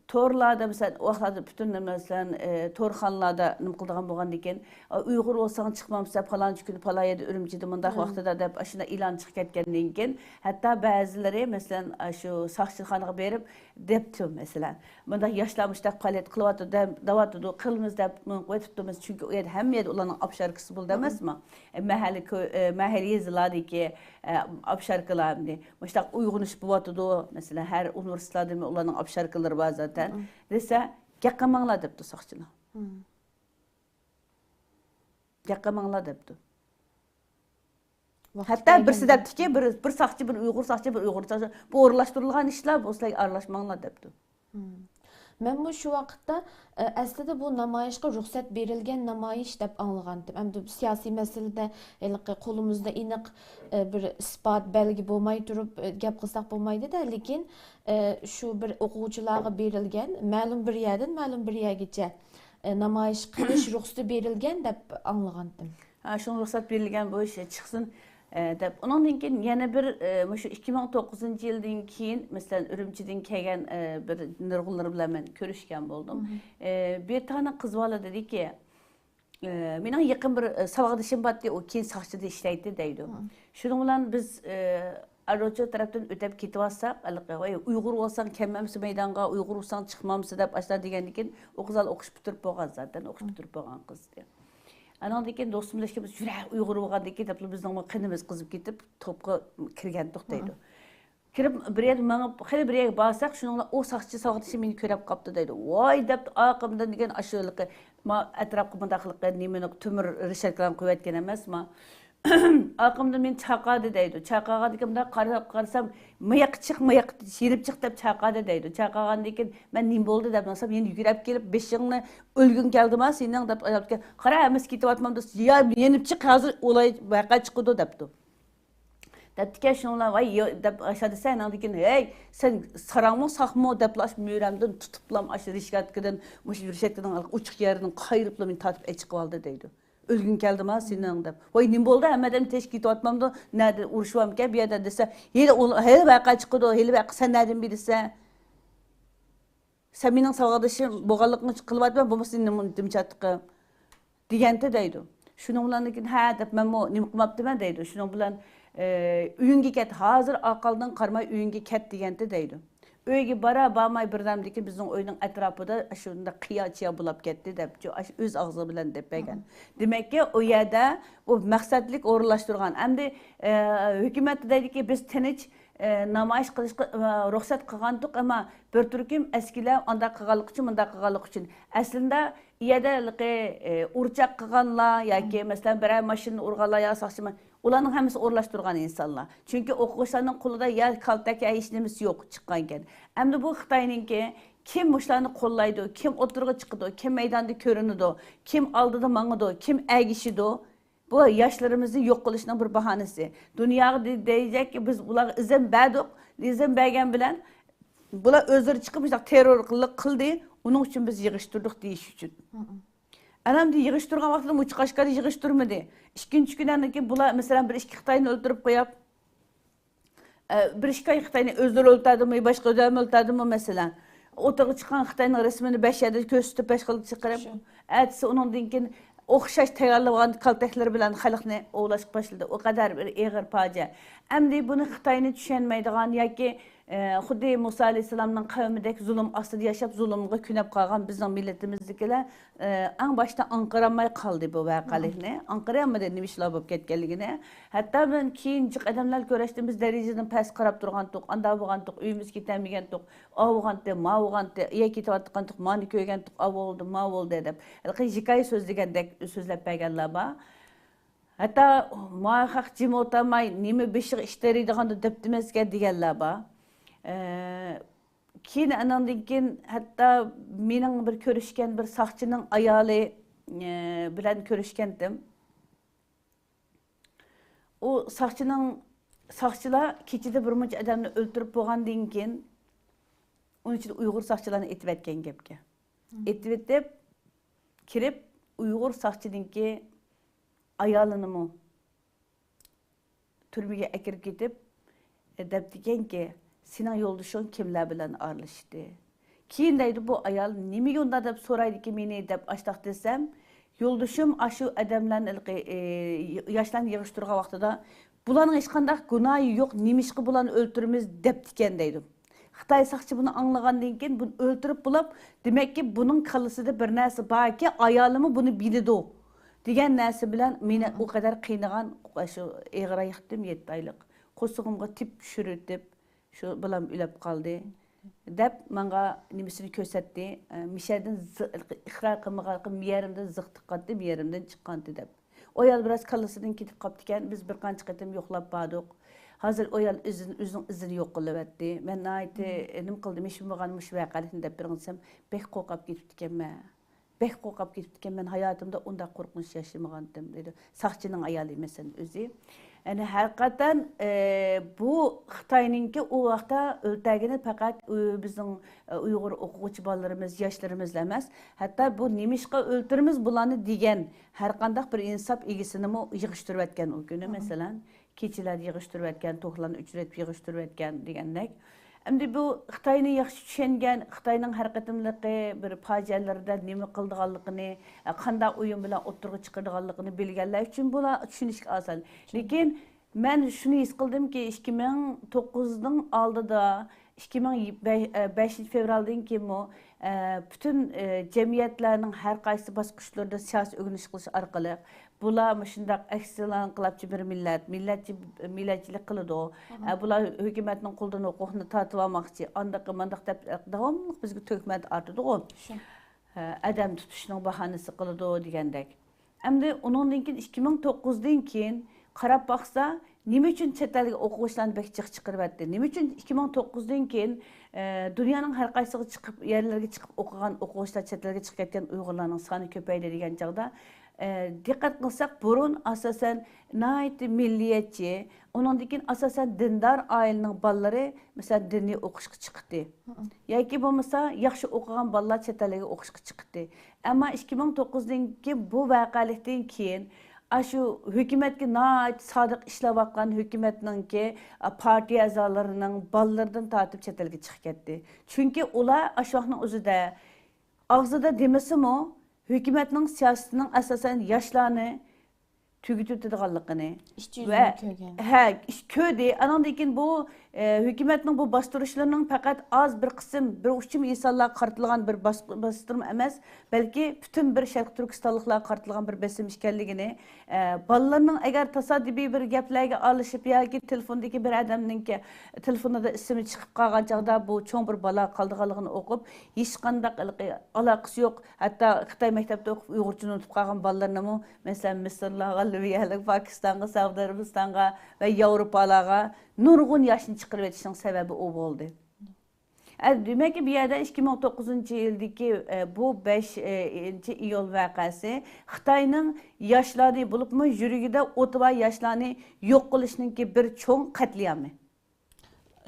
تورلاردا، مەسىلەن، ئۇ ۋاقىتلاردا پۈتۈن، مەسىلەن، ئە، تورخانىلاردا نېمە قىلىدىغان بولغاندىكىن، ئە، ئۇيغۇر بولساڭ چىقمامسەن، پالانچى كۈنى پالان يەردە ئۈرۈمچىدە مۇنداق ۋاقتىدا دەپ ئاشۇنداق ئېلان چىقىپ كەتكەندىن كېيىن، ھەتتا بەزىلىرى، مەسىلەن، ئاشۇ ساقچىخانىغا بېرىپ دەپتۇ، مەسىلەن، مۇنداق ياشلار مۇشۇنداق پائالىيەت قىلىۋاتىدۇ، دەۋاتىدۇ، قىلىمىز دەپ قويۇپتۇ، چۈنكى ئۇ يەردە ھەممە يەردە ئۇلارنىڭ ئوفشوركىسى بولىدۇ ئەمەسمۇ؟ ئە، مەھەللە كۆ-، ئە، مەھەللە يېزىلاردىكى، ئە، ئوفشوركىلار ئەمدى مۇشۇنداق ئويغىنىش بولۇۋاتىدۇ. مەسىلەن، ھەر ئۇنىۋېرسىتېتلاردا ئۇلارنىڭ ئوفشوركىلىرى بار زاتەن. دېسە، گەپ قىلماڭلار دەپتۇ ساقچىلار. گەپ قىلماڭلار دەپتۇ. ھەتتا بىرسى دەپتىكى، بىر، بىر ساقچى، بىر ئۇيغۇر ساقچى، بىر ئۇيغۇر ساقچى، بۇ ئورۇنلاشتۇرۇلغان ئىشلار، بۇ سىلەرگە ئارىلاشماڭلار دەپتۇ. مەنمۇ شۇ ۋاقىتتا، ئە، ئەسلىدە بۇ نامايىشقا رۇخسەت بېرىلگەن نامايىش دەپ ئاڭلىغانتىم. ئەمدى سىياسىي مەسىلىدە ھېلىقى قولىمىزدا ئېنىق، ئە، بىر ئىسپات، بەلگە بولماي تۇرۇپ، ئە، گەپ قىلساق بولمايدۇ-دە. لېكىن، ئە، شۇ بىر ئوقۇغۇچىلارغا بېرىلگەن مەلۇم بىر يەردىن مەلۇم بىر يەرگىچە، ئە، نامايىش قىلىش رۇخسىتى بېرىلگەن دەپ ئاڭلىغانتىم. ھە، شۇڭا رۇخسەت بېرىلگەن بۇ ئىش چىقسۇن، ئە، دەپ. ئۇنىڭدىن كېيىن يەنە بىر، ئە، مۇشۇ ئىككى مىڭ توققۇزىنچى يىلدىن كېيىن، مەسىلەن، ئۈرۈمچىدىن كەلگەن، ئە، بىر نۇرغۇنلار بىلەن مەن كۆرۈشكەن بولدۇم. ئە، بىر تانە قىز بالا دېدىكى، ئە، مېنىڭ يېقىن بىر، ئە، ساۋاقدىشىم بارتتى، ئۇ كېيىن ساقچىدا ئىشلەيتتى دەيدۇ. شۇنىڭ بىلەن بىز، ئە، ئايروچۇ تەرەپتىن ئۆتۈپ كېتىۋاتساق، ھېلىقى، ۋاي، ئۇيغۇر بولساڭ كەلمەمسە مەيدانغا، ئۇيغۇر بولساڭ چىقمامسە دەپ ئاشۇنداق دېگەندىن كېيىن، ئۇ قىز ھېلى ئوقۇش پۈتتۈرۈپ بولغان زاتەن، ئوقۇش پۈتتۈرۈپ بولغان قىز دېدى. ئانىڭدىن كېيىن دوستۇم بىلەن ئىككىمىز يۈرە ئۇيغۇر بولغاندىن كېيىن دەپلا بىزنىڭمۇ قېنىمىز قىزىپ كېتىپ، توپقا كىرگەنتۇق دەيدۇ. كىرىپ بىر يەردە مېڭىپ، خېلى بىر يەرگە بارساق، شۇنىڭ بىلەن ئۇ ساقچى ساۋاقدىشىم مېنى كۆرۈپ قاپتۇ دەيدۇ. ۋاي دەپتۇ، ئارقىمدىن دېگەن ئاشۇ ھېلىقى، ما ئەتراپقا مۇنداق قىلىپ نېمىنى، تۆمۈر رېشاتكىلارنى قويۇۋەتكەن ئەمەس، ما ئارقامدىن مېنى چاقىردى دەيدۇ. چاقىرغاندىن كېيىن مۇنداق قاراپ قارىسام، مىياققا چىق، مىياققا يېنىپ چىق دەپ چاقىردى دەيدۇ. چاقىرغاندىن كېيىن مەن نېمە بولدى دەپ ماڭسام، يەنە يۈگۈرۈپ كېلىپ، بېشىڭنى ئۆلگۈڭ كەلدىما سېنىڭ دەپ ئاياپ، قارا، ھەممىسى كېتىۋاتمامدۇ، يا يېنىپ چىق، ھازىر ئولاي ۋەقە چىقىدۇ دەپتۇ. دەپتىكەن، شۇنىڭ بىلەن ۋاي يا-، دەپ ئاشۇ دېسە، ئاندىن كېيىن، ھەي، سەن ساراڭمۇ، ساقمۇ دەپلا ئاشۇ مۈرەمدىن تۇتۇپلام، ئاشۇ رېشاتكىدىن، مۇشۇ رېشاتكىنىڭ ئوچۇق يېرىدىن قايرىپلا مېنى تارتىپ ئەچىقىۋالدى دەيدۇ. ئۆلگۈڭ كەلدىما سېنىڭ دەپ. ۋاي، نېمە بولدى؟ ھەممە ئادەم تېز كېتىۋاتمامدۇ؟ نەدە ئۇرۇش بارمىكەن بۇ يەردە دېسە، ھېلى ئۇ-، ھېلى ۋەقە چىقىدۇ، ھېلى ۋەقە سەن نەدىن بىلىسەن؟ سەن مېنىڭ ساۋاقدىشىم بولغانلىقىڭ ئۈچۈن قىلىۋاتىمەن، بولمىسا نېمە دېمىچاتتىقىم دېگەنتى دەيدۇ. شۇنىڭ بىلەن كېيىن، ھە دەپ مەنمۇ نېمە قىلماپتىمەن دەيدۇ. شۇنىڭ بىلەن، ئە، ئۆيۈڭگە كەت، ھازىر ئارقاڭدىن قارىماي ئۆيۈڭگە كەت دېگەنتى دەيدۇ. ئۆيگە بارا بارماي بىردەمدىن كېيىن بىزنىڭ ئۆينىڭ ئەتراپىدا شۇنداق قىيا چىيا بولۇپ كەتتى دەپ، شۇ ئاش-، ئۆز ئاغزى بىلەن دەپ بەرگەن. دېمەككى، ئۇ يەردە ئۇ مەقسەتلىك ئورۇنلاشتۇرغان. ئەمدى، ئە، ھۆكۈمەت دەيدىكى، بىز تىنچ، ئە، نامايىش قىلىشقا، ئە، رۇخسەت قىلغانتۇق، ئەمما بىر تۈركۈم ئەسكىلەر ئانداق قىلغانلىقى ئۈچۈن، مۇنداق قىلغانلىقى ئۈچۈن. ئەسلىدە ئۇ يەردە ھېلىقى، ئە، ئۇرچاق قىلغانلار ياكى، مەسىلەن، بىرەر ماشىنىنى ئۇرغانلار يا ساقچى ما-، ئۇلارنىڭ ھەممىسى ئورۇنلاشتۇرغان ئىنسانلار. چۈنكى ئوقۇغۇچىلارنىڭ قولىدا يا كالتەك، يا ھېچنېمىسى يوق چىققانكەن. ئەمدى بۇ خىتاينىڭكى، كىم مۇشۇلارنى قوللايدۇ، كىم ئوتتۇرىغا چىقىدۇ، كىم مەيداندا كۆرۈنىدۇ، كىم ئالدىدا ماڭىدۇ، كىم ئەگىشىدۇ، بۇ ياشلىرىمىزنى يوق قىلىشنىڭ بىر باھانىسى. دۇنياغا دە-، دەيدىكى، بىز ئۇلارغا ئىزىن بەردۇق، ئىزىن بەرگەن بىلەن بۇلار ئۆزلىرى چىقىپ مۇشۇنداق تېررورلۇق قىلدى، ئۇنىڭ ئۈچۈن بىز يىغىشتۇردۇق دېيىش ئۈچۈن. ئەنەمدە يىغىشتۇرغان ۋاقتىدا مۇچۇ قەشقەردە يىغىشتۇرمىدى. ئىككىنچى كۈنى ئاندىن كېيىن بۇلار، مەسىلەن، بىر ئىككى خىتاينى ئۆلتۈرۈپ قويۇپ، ئە، بىر ئىككى ئاي خىتاينى ئۆزلىرى ئۆلتۈردىمۇ، باشقا ئادەم ئۆلتۈردىمۇ، مەسىلەن. ئوتتۇرىغا چىققان خىتاينىڭ رەسىمىنى بەش يەردە كۆرسىتىپ، بەش خىل چىقىرىپ، ئەتىسى ئۇنىڭدىن كېيىن ئوخشاش تەييارلىغان كالتەكلىرى بىلەن خەلقنى ئوۋلاشقا باشلىدى. ئۇ قەدەر بىر ئېغىر پاجىئە. ئەمدى بۇنى خىتاينى چۈشەنمەيدىغان ياكى، ئە، خۇددى مۇسا ئەلەيھىسسالامنىڭ قەۋمىدەك زۇلۇم ئاستىدا ياشاپ، زۇلۇمغا كۆنۈپ قالغان بىزنىڭ مىللىتىمىزدىكىلەر ئە، ئەڭ باشتا ئاڭقىرالماي قالدى بۇ ۋەقەلىكنى. ئاڭقىرالمىدى نېمە ئىشلار بولۇپ كەتكەنلىكىنى. ھەتتا مەن كېيىن جىق ئادەملەر كۆرۈشتۈم، بىز دەرىجىدىن پەس قاراپ تۇرغانتۇق، ئاندا بولغانتۇق، ئۆيىمىز كېتەلمىگەنتۇق، ئاۋۇ بولغانتى، ماۋۇ بولغانتى، يەر كېتىۋاتقانتۇق، مانى كۆرگەنتۇق، ئاۋۇ بولدى، ماۋۇ بولدى دەپ. ھېلىقى ھېكايە سۆزلىگەندەك سۆزلەپ بەرگەنلەر بار. ھەتتا ما خەق جىم ئولتۇرماي، نېمە بېشىغا ئىش تېرىيدىغاندا دەپتىمەسكەن دېگەنلەر بار. ئە، كېيىن ئانىڭدىن كېيىن ھەتتا مېنىڭ بىر كۆرۈشكەن بىر ساقچىنىڭ ئايالى، ئى، بىلەن كۆرۈشكەنتىم. ئۇ ساقچىنىڭ، ساقچىلار كېچىدە بىر مۇنچە ئادەمنى ئۆلتۈرۈپ بولغاندىن كېيىن، ئۇنىڭ ئىچىدە ئۇيغۇر ساقچىلارنى ئېتىۋەتكەن گەپكە. ئېتىۋېتىپ، كىرىپ، ئۇيغۇر ساقچىنىڭكى ئايالىنىمۇ تۈرمىگە ئەكىرىپ كېتىپ، دەپتىكەنكى، سېنىڭ يولدىشىڭ كىملەر بىلەن ئارىلىشتى؟ كېيىن دەيدۇ، بۇ ئايال نېمىگە ئۇنداق دەپ سورايدىكى مېنى دەپ ئاشتاق دېسەم، يولدىشىم ئاشۇ ئادەملەرنى ھېلىقى، ئى، ياشلارنى يىغىشتۇرغان ۋاقتىدا، بۇلارنىڭ ھېچقانداق گۇناھى يوق، نېمىشقا بۇلارنى ئۆلتۈرىمىز دەپتىكەن دەيدۇ. خىتاي ساقچى بۇنى ئاڭلىغاندىن كېيىن، بۇنى ئۆلتۈرۈپ بولاپ، دېمەككى، بۇنىڭ كاللىسىدا بىر نەرسە باركى، ئايالىمۇ بۇنى بىلىدۇ، دېگەن نەرسە بىلەن مېنى ئۇ قەدەر قىينىغان، شۇ ئېغىر ئايىقتىم، يەتتە ئايلىق. قورسىقىمغا تىپ چۈشۈرۈۋېتىپ، شۇ بالام ئۆلۈپ قالدى، دەپ، ماڭا نېمىسىنى كۆرسەتتى. ئە، مىشەدىن زى-، ئىقرار قىلمىغانلىقىم، مىيەرىمدىن زىق تىققانتى، مىيەرىمدىن چىققانتى، دەپ. ئۇ ئايال بىراز كاللىسىدىن كېتىپ قاپتىكەن، بىز بىر قانچە قېتىم يوقلاپ باردۇق. ھازىر ئۇ ئايال ئۆزىنى، ئۆزىنىڭ ئىزىنى يوق قىلىۋەتتى. مەن ناھايىتى نېمە قىلدىم، ھېچنېمە بولغان مۇشۇ ۋەقەلىكنى دەپ بېرىڭ دېسەم، بەك قورقۇپ كېتىپتىكەنمەن. بەك قورقۇپ كېتىپتىكەن، مەن ھاياتىمدا ئۇنداق قورقۇنچ ياشىمىغانتىم، دەيدۇ. ساقچىنىڭ ئايالى ئەمەسەن ئۆزى. يەنى ھەقىقەتەن، ئە، بۇ خىتاينىڭكى ئۇ ۋاقىتتا ئۆلتۈرگىنى پەقەت ئۆ-، بىزنىڭ، ئە، ئۇيغۇر ئوقۇغۇچى بالىلىرىمىز، ياشلىرىمىزلا ئەمەس، ھەتتا بۇ نېمىشقا ئۆلتۈرىمىز بۇلارنى دېگەن ھەر قانداق بىر ئىنساپ ئىگىسىنىمۇ يىغىشتۇرۇۋەتكەن ئۇ كۈنى، مەسىلەن. كېچىلەردە يىغىشتۇرۇۋەتكەن، توكلارنى ئۆچۈرۈپ يىغىشتۇرۇۋەتكەن دېگەندەك. ئەمدى بۇ خىتاينى ياخشى چۈشەنگەن، خىتاينىڭ ھەر قېتىملىقى بىر پاجىئەلىرىدە نېمە قىلىدىغانلىقىنى، قانداق ئويۇن بىلەن ئوتتۇرىغا چىقىرىدىغانلىقىنى بىلگەنلەر ئۈچۈن بۇلار چۈشىنىشكە ئاسان. لېكىن مەن شۇنى ھېس قىلدىمكى، ئىككى مىڭ توققۇزنىڭ ئالدىدا، ئىككى مىڭ بەشىنچى فېۋرالدىن كېيىنمۇ، ئە، پۈتۈن، ئە، جەمئىيەتلەرنىڭ ھەر قايسى باسقۇچلىرىدا سىياسىي ئۆگىنىش قىلىش ئارقىلىق، بۇلار مۇشۇنداق ئەكسىللار ئىنقىلابچى بىر مىللەت، مىللەتچى، مىللەتچىلىك قىلىدۇ. ئە، بۇلار ھۆكۈمەتنىڭ قولىدىن ھوقۇقنى تارتىۋالماقچى، ئانداق مانداق دەپ داۋاملىق بىزگە تۆھمەت ئارتىدىغۇ. شۇ. ئە، ئادەم تۇتۇشنىڭ باھانىسى قىلىدۇ دېگەندەك. ئەمدى ئۇنىڭدىن كېيىن، ئىككى مىڭ توققۇزدىن كېيىن قاراپ باقسا، نېمە ئۈچۈن چەت ئەلگە ئوقۇغۇچىلارنى بەك جىق چىقىرىۋەتتى؟ نېمە ئۈچۈن ئىككى مىڭ توققۇزدىن كېيىن، ئە، دۇنيانىڭ ھەر قايسىغا چىقىپ، يەرلەرگە چىقىپ ئوقۇغان ئوقۇغۇچىلار، چەت ئەلگە چىقىپ كەتكەن ئۇيغۇرلارنىڭ سانى كۆپەيدى دېگەن چاغدا، ئە، دىققەت قىلساق، بۇرۇن ئاساسەن ناھايىتى مىللىيەتچى، ئۇنىڭدىن كېيىن ئاساسەن دىندار ئائىلىنىڭ بالىلىرى، مەسىلەن، دىنىي ئوقۇشقا چىقتى. ياكى بولمىسا ياخشى ئوقۇغان بالىلار چەت ئەلگە ئوقۇشقا چىقتى. ئەمما ئىككى مىڭ توققۇزدىن كېيىن بۇ ۋەقەلىكتىن كېيىن ئاشۇ ھۆكۈمەتكە ناھايىتى سادىق ئىشلەۋاتقان ھۆكۈمەتنىڭكى، ئا، پارتىيە ئەزالىرىنىڭ بالىلىرىدىن تارتىپ چەت ئەلگە چىقىپ كەتتى. چۈنكى ئۇلار ئاشۇ ۋاقىتنىڭ ئۆزىدە ئاغزىدا دېمىسىمۇ، ھۆكۈمەتنىڭ سىياسىتىنىڭ ئاساسەن ياشلارنى تۈگىتىۋېتىدىغانلىقىنى ئىشچى ۋە يۈزىنى كۆرگەن. ھە، ئىش كۆردى. ئانىڭدىن كېيىن بۇ، ئە، ھۆكۈمەتنىڭ بۇ باستۇرۇشلىرىنىڭ پەقەت ئاز بىر قىسىم، بىر ئۇچۇم ئىنسانلارغا قارىتىلغان بىر باس-، باستۇرما ئەمەس، بەلكى پۈتۈن بىر شەرقىي تۈركىستانلىقلارغا قارىتىلغان بىر بېسىم ئىكەنلىكىنى، ئە، بالىلارنىڭ ئەگەر تاسادىپىي بىر گەپلەرگە ئارىلىشىپ ياكى تېلېفوندىكى بىر ئادەمنىڭكى تېلېفونىدا ئىسمى چىقىپ قالغان چاغدا بۇ چوڭ بىر بالا قالىدىغانلىقىنى ئوقۇپ، ھېچقانداق ھېلىقى ئالاقىسى يوق، ھەتتا خىتاي مەكتەپتە ئوقۇپ ئۇيغۇرچىنى ئۇنتۇپ قالغان بالىلارنىمۇ، مەسىلەن، مىسىرلارغا، لىۋىيەلىك، پاكىستانغا، سەئۇدى ئەرەبىستانغا ۋە ياۋروپالارغا نۇرغۇن ياشنى چىقىرىۋېتىشنىڭ سەۋەبى ئۇ بولدى. ئە، دېمەككى، بۇ يەردە ئىككى مىڭ توققۇزىنچى يىلدىكى، ئە، بۇ بەشىنچى ئىيۇل ۋەقەسى خىتاينىڭ ياشلارنى، بولۇپمۇ يۈرىكىدە ئوتى بار ياشلارنى يوق قىلىشنىڭكى بىر چوڭ قەتلىئامى.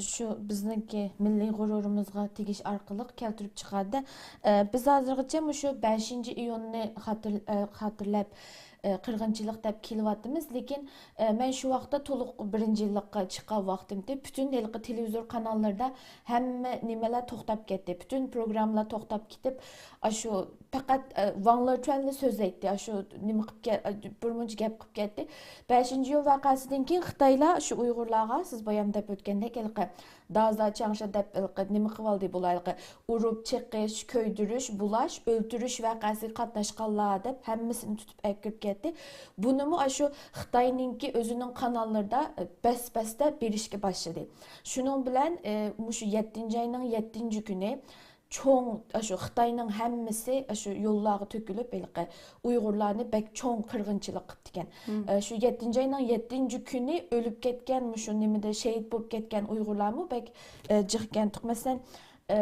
شۇ بىزنىڭكى مىللىي غۇرۇرىمىزغا تېگىش ئارقىلىق كەلتۈرۈپ چىقاردى. ئە، بىز ھازىرغىچە مۇشۇ بەشىنچى ئىيۇننى خاتىر-، ئە، خاتىرىلەپ، ئە، قىرغىنچىلىق دەپ كېلىۋاتىمىز. لېكىن، ئە، مەن شۇ ۋاقىتتا تولۇق بىرىنچى يىللىققا چىققان ۋاقتىمتى، پۈتۈن ھېلىقى تېلېۋىزور قاناللىرىدا ھەممە نېمىلەر توختاپ كەتتى. پۈتۈن پروگراممىلار توختاپ كېتىپ، ئاشۇ پەقەت، ئە، ۋاڭ لېچۈەنلا سۆزلەيتتى. ئاشۇ نېمە قىلىپ كە-، ئە، بىرمۇنچە گەپ قىلىپ كەتتى. بەشىنچى ئىيۇل ۋەقەسىدىن كېيىن خىتايلار شۇ ئۇيغۇرلارغا، سىز بايام دەپ ئۆتكەندەك، ھېلىقى دازا چاڭشا دەپ ھېلىقى نېمە قىلىۋالدى بۇلار، ھېلىقى ئۇرۇپ، چېقىش، كۆيدۈرۈش، بۇلاش، ئۆلتۈرۈش ۋەقەسىگە قاتناشقانلار دەپ ھەممىسىنى تۇتۇپ ئەكىرىپ كەتتى. بۇنىمۇ ئاشۇ خىتاينىڭكى ئۆزىنىڭ قاناللىرىدا، ئە، بەس-بەستە بېرىشكە باشلىدى. شۇنىڭ بىلەن، ئە، مۇشۇ يەتتىنچى ئاينىڭ يەتتىنچى كۈنى چوڭ، ئاشۇ خىتاينىڭ ھەممىسى ئاشۇ يوللارغا تۆكۈلۈپ، ھېلىقى ئۇيغۇرلارنى بەك چوڭ قىرغىنچىلىق قىپتىكەن. ئە، شۇ يەتتىنچى ئاينىڭ يەتتىنچى كۈنى ئۆلۈپ كەتكەن، مۇشۇ نېمىدە شېھىت بولۇپ كەتكەن ئۇيغۇرلارمۇ بەك، ئە، جىق ئىكەنتۇق. مەسىلەن، ئە،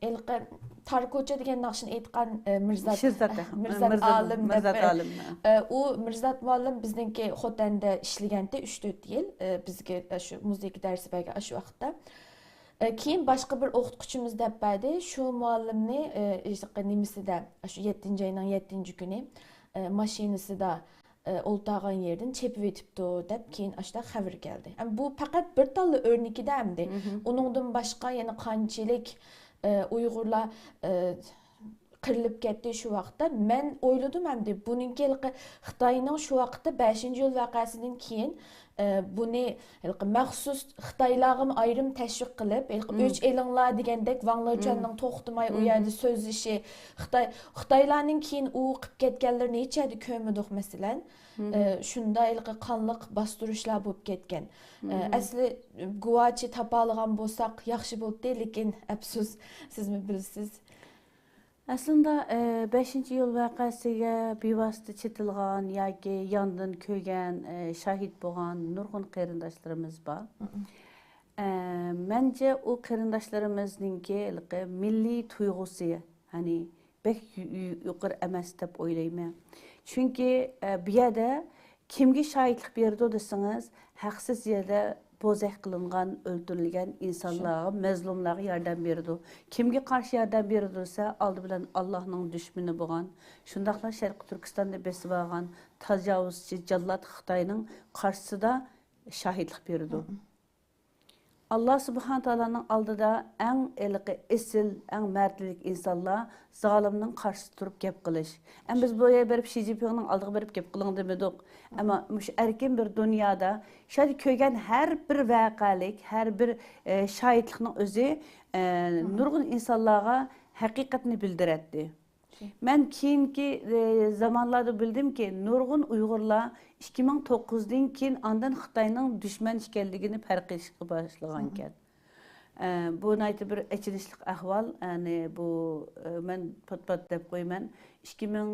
ھېلىقى تار كوچا دېگەن ناخشىنى ئېيتقان، ئە، مىرزات، شىرزات، ئە، مىرزات مىرزات، ئالىم دەپ، مىرزات ئالىم. ئە، ئۇ مىرزات مۇئەللىم بىزنىڭكى خوتەندە ئىشلىگەنتى ئۈچ تۆت يىل، ئە، بىزگە، ئە، شۇ مۇزىكا دەرسى بەرگەن ئاشۇ ۋاقىتتا. ئە، كېيىن باشقا بىر ئوقۇتقۇچىمىز دەپ بەردى، شۇ مۇئەللىمنى، ئە، نېمىسىدە، شۇ يەتتىنچى ئاينىڭ يەتتىنچى كۈنى، ئە، ماشىنىسىدا، ئە، ئولتۇرغان يېرىدىن چېپىۋېتىپتۇ دەپ كېيىن ئاشۇنداق خەۋىرى كەلدى. ئەم، بۇ پەقەت بىر تاللا ئۆرنىكىدە ئەمدى. ئۇنىڭدىن باشقا يەنە قانچىلىك، ئە، ئۇيغۇرلار، ئە، قىرىلىپ كەتتى شۇ ۋاقىتتا. مەن ئويلىدىم ئەمدى، بۇنىڭكى ھېلىقى خىتاينىڭ شۇ ۋاقىتتا بەشىنچى ئىيۇل ۋەقەسىدىن كېيىن، ئە، بۇنى ھېلىقى مەخسۇس خىتايلارغىمۇ ئايرىم تەشۋىق قىلىپ، ھېلىقى ئۆچ ئېلىڭلار دېگەندەك ۋاڭ لېچۈەننىڭ توختىماي ئۇ يەردە سۆزلىشى، خىتاي، خىتايلارنىڭ كېيىن ئۇ قىلىپ كەتكەنلىرىنى ھېچ يەردە كۆرمىدۇق، مەسىلەن. ئە، شۇنداق ھېلىقى قانلىق باستۇرۇشلار بولۇپ كەتكەن. ئە، ئەسلى گۇۋاچى تاپالىغان بولساق ياخشى بولاتتى، لېكىن ئەپسۇس، سىزمۇ بىلىسىز. ئەسلىندە، ئە، بەشىنچى ئىيۇل ۋەقەسىگە بىۋاسىتە چېتىلغان ياكى ياندىن كۆرگەن، ئە، شاھىت بولغان نۇرغۇن قېرىنداشلىرىمىز بار. ئە، مەنچە ئۇ قېرىنداشلىرىمىزنىڭكى ھېلىقى مىللىي تۇيغۇسى، يەنى بەك يۇ-، يۇ-، يۇقىرى ئەمەس دەپ ئويلايمەن. چۈنكى، ئە، بۇ يەردە كىمگە شاھىتلىق بېرىدۇ دېسىڭىز، ھەقسىز يەردە بوزەك قىلىنغان، ئۆلتۈرۈلگەن ئىنسانلارغا، مەزلۇملارغا ياردەم بېرىدۇ. كىمگە قارشى ياردەم بېرىدۇ دېسە، ئالدى بىلەن ئاللاھنىڭ دۈشمىنى بولغان، شۇنداقلا شەرقىي تۈركىستاننى بېسىۋالغان تاجاۋۇزچى، جاللات خىتاينىڭ قارشىسىدا شاھىتلىق بېرىدۇ. ئاللا سۇبھانە تائالانىڭ ئالدىدا ئەڭ ھېلىقى ئېسىل، ئەڭ مەردلىك ئىنسانلار زالىمنىڭ قارشىسىدا تۇرۇپ گەپ قىلىش. ئەمما بىز بۇ يەرگە بېرىپ شى جىنپىڭنىڭ ئالدىغا بېرىپ گەپ قىلىڭ دېمىدۇق. ئەمما مۇشۇ ئەركىن بىر دۇنيادا شۇ يەردە كۆرگەن ھەر بىر ۋەقەلىك، ھەر بىر، ئە، شاھىتلىقنىڭ ئۆزى، ئە، نۇرغۇن ئىنسانلارغا ھەقىقەتنى بىلدۈرەتتى. مەن كېيىنكى، ئى، زامانلاردا بىلدىمكى، نۇرغۇن ئۇيغۇرلار ئىككى مىڭ توققۇزدىن كېيىن ئاندىن خىتاينىڭ دۈشمەن ئىكەنلىكىنى پەرق قىلىشقا باشلىغانىكەن. ئە، بۇ ناھايىتى بىر ئېچىنىشلىق ئەھۋال. يەنى بۇ، ئە، مەن پات-پات دەپ قويىمەن. ئىككى مىڭ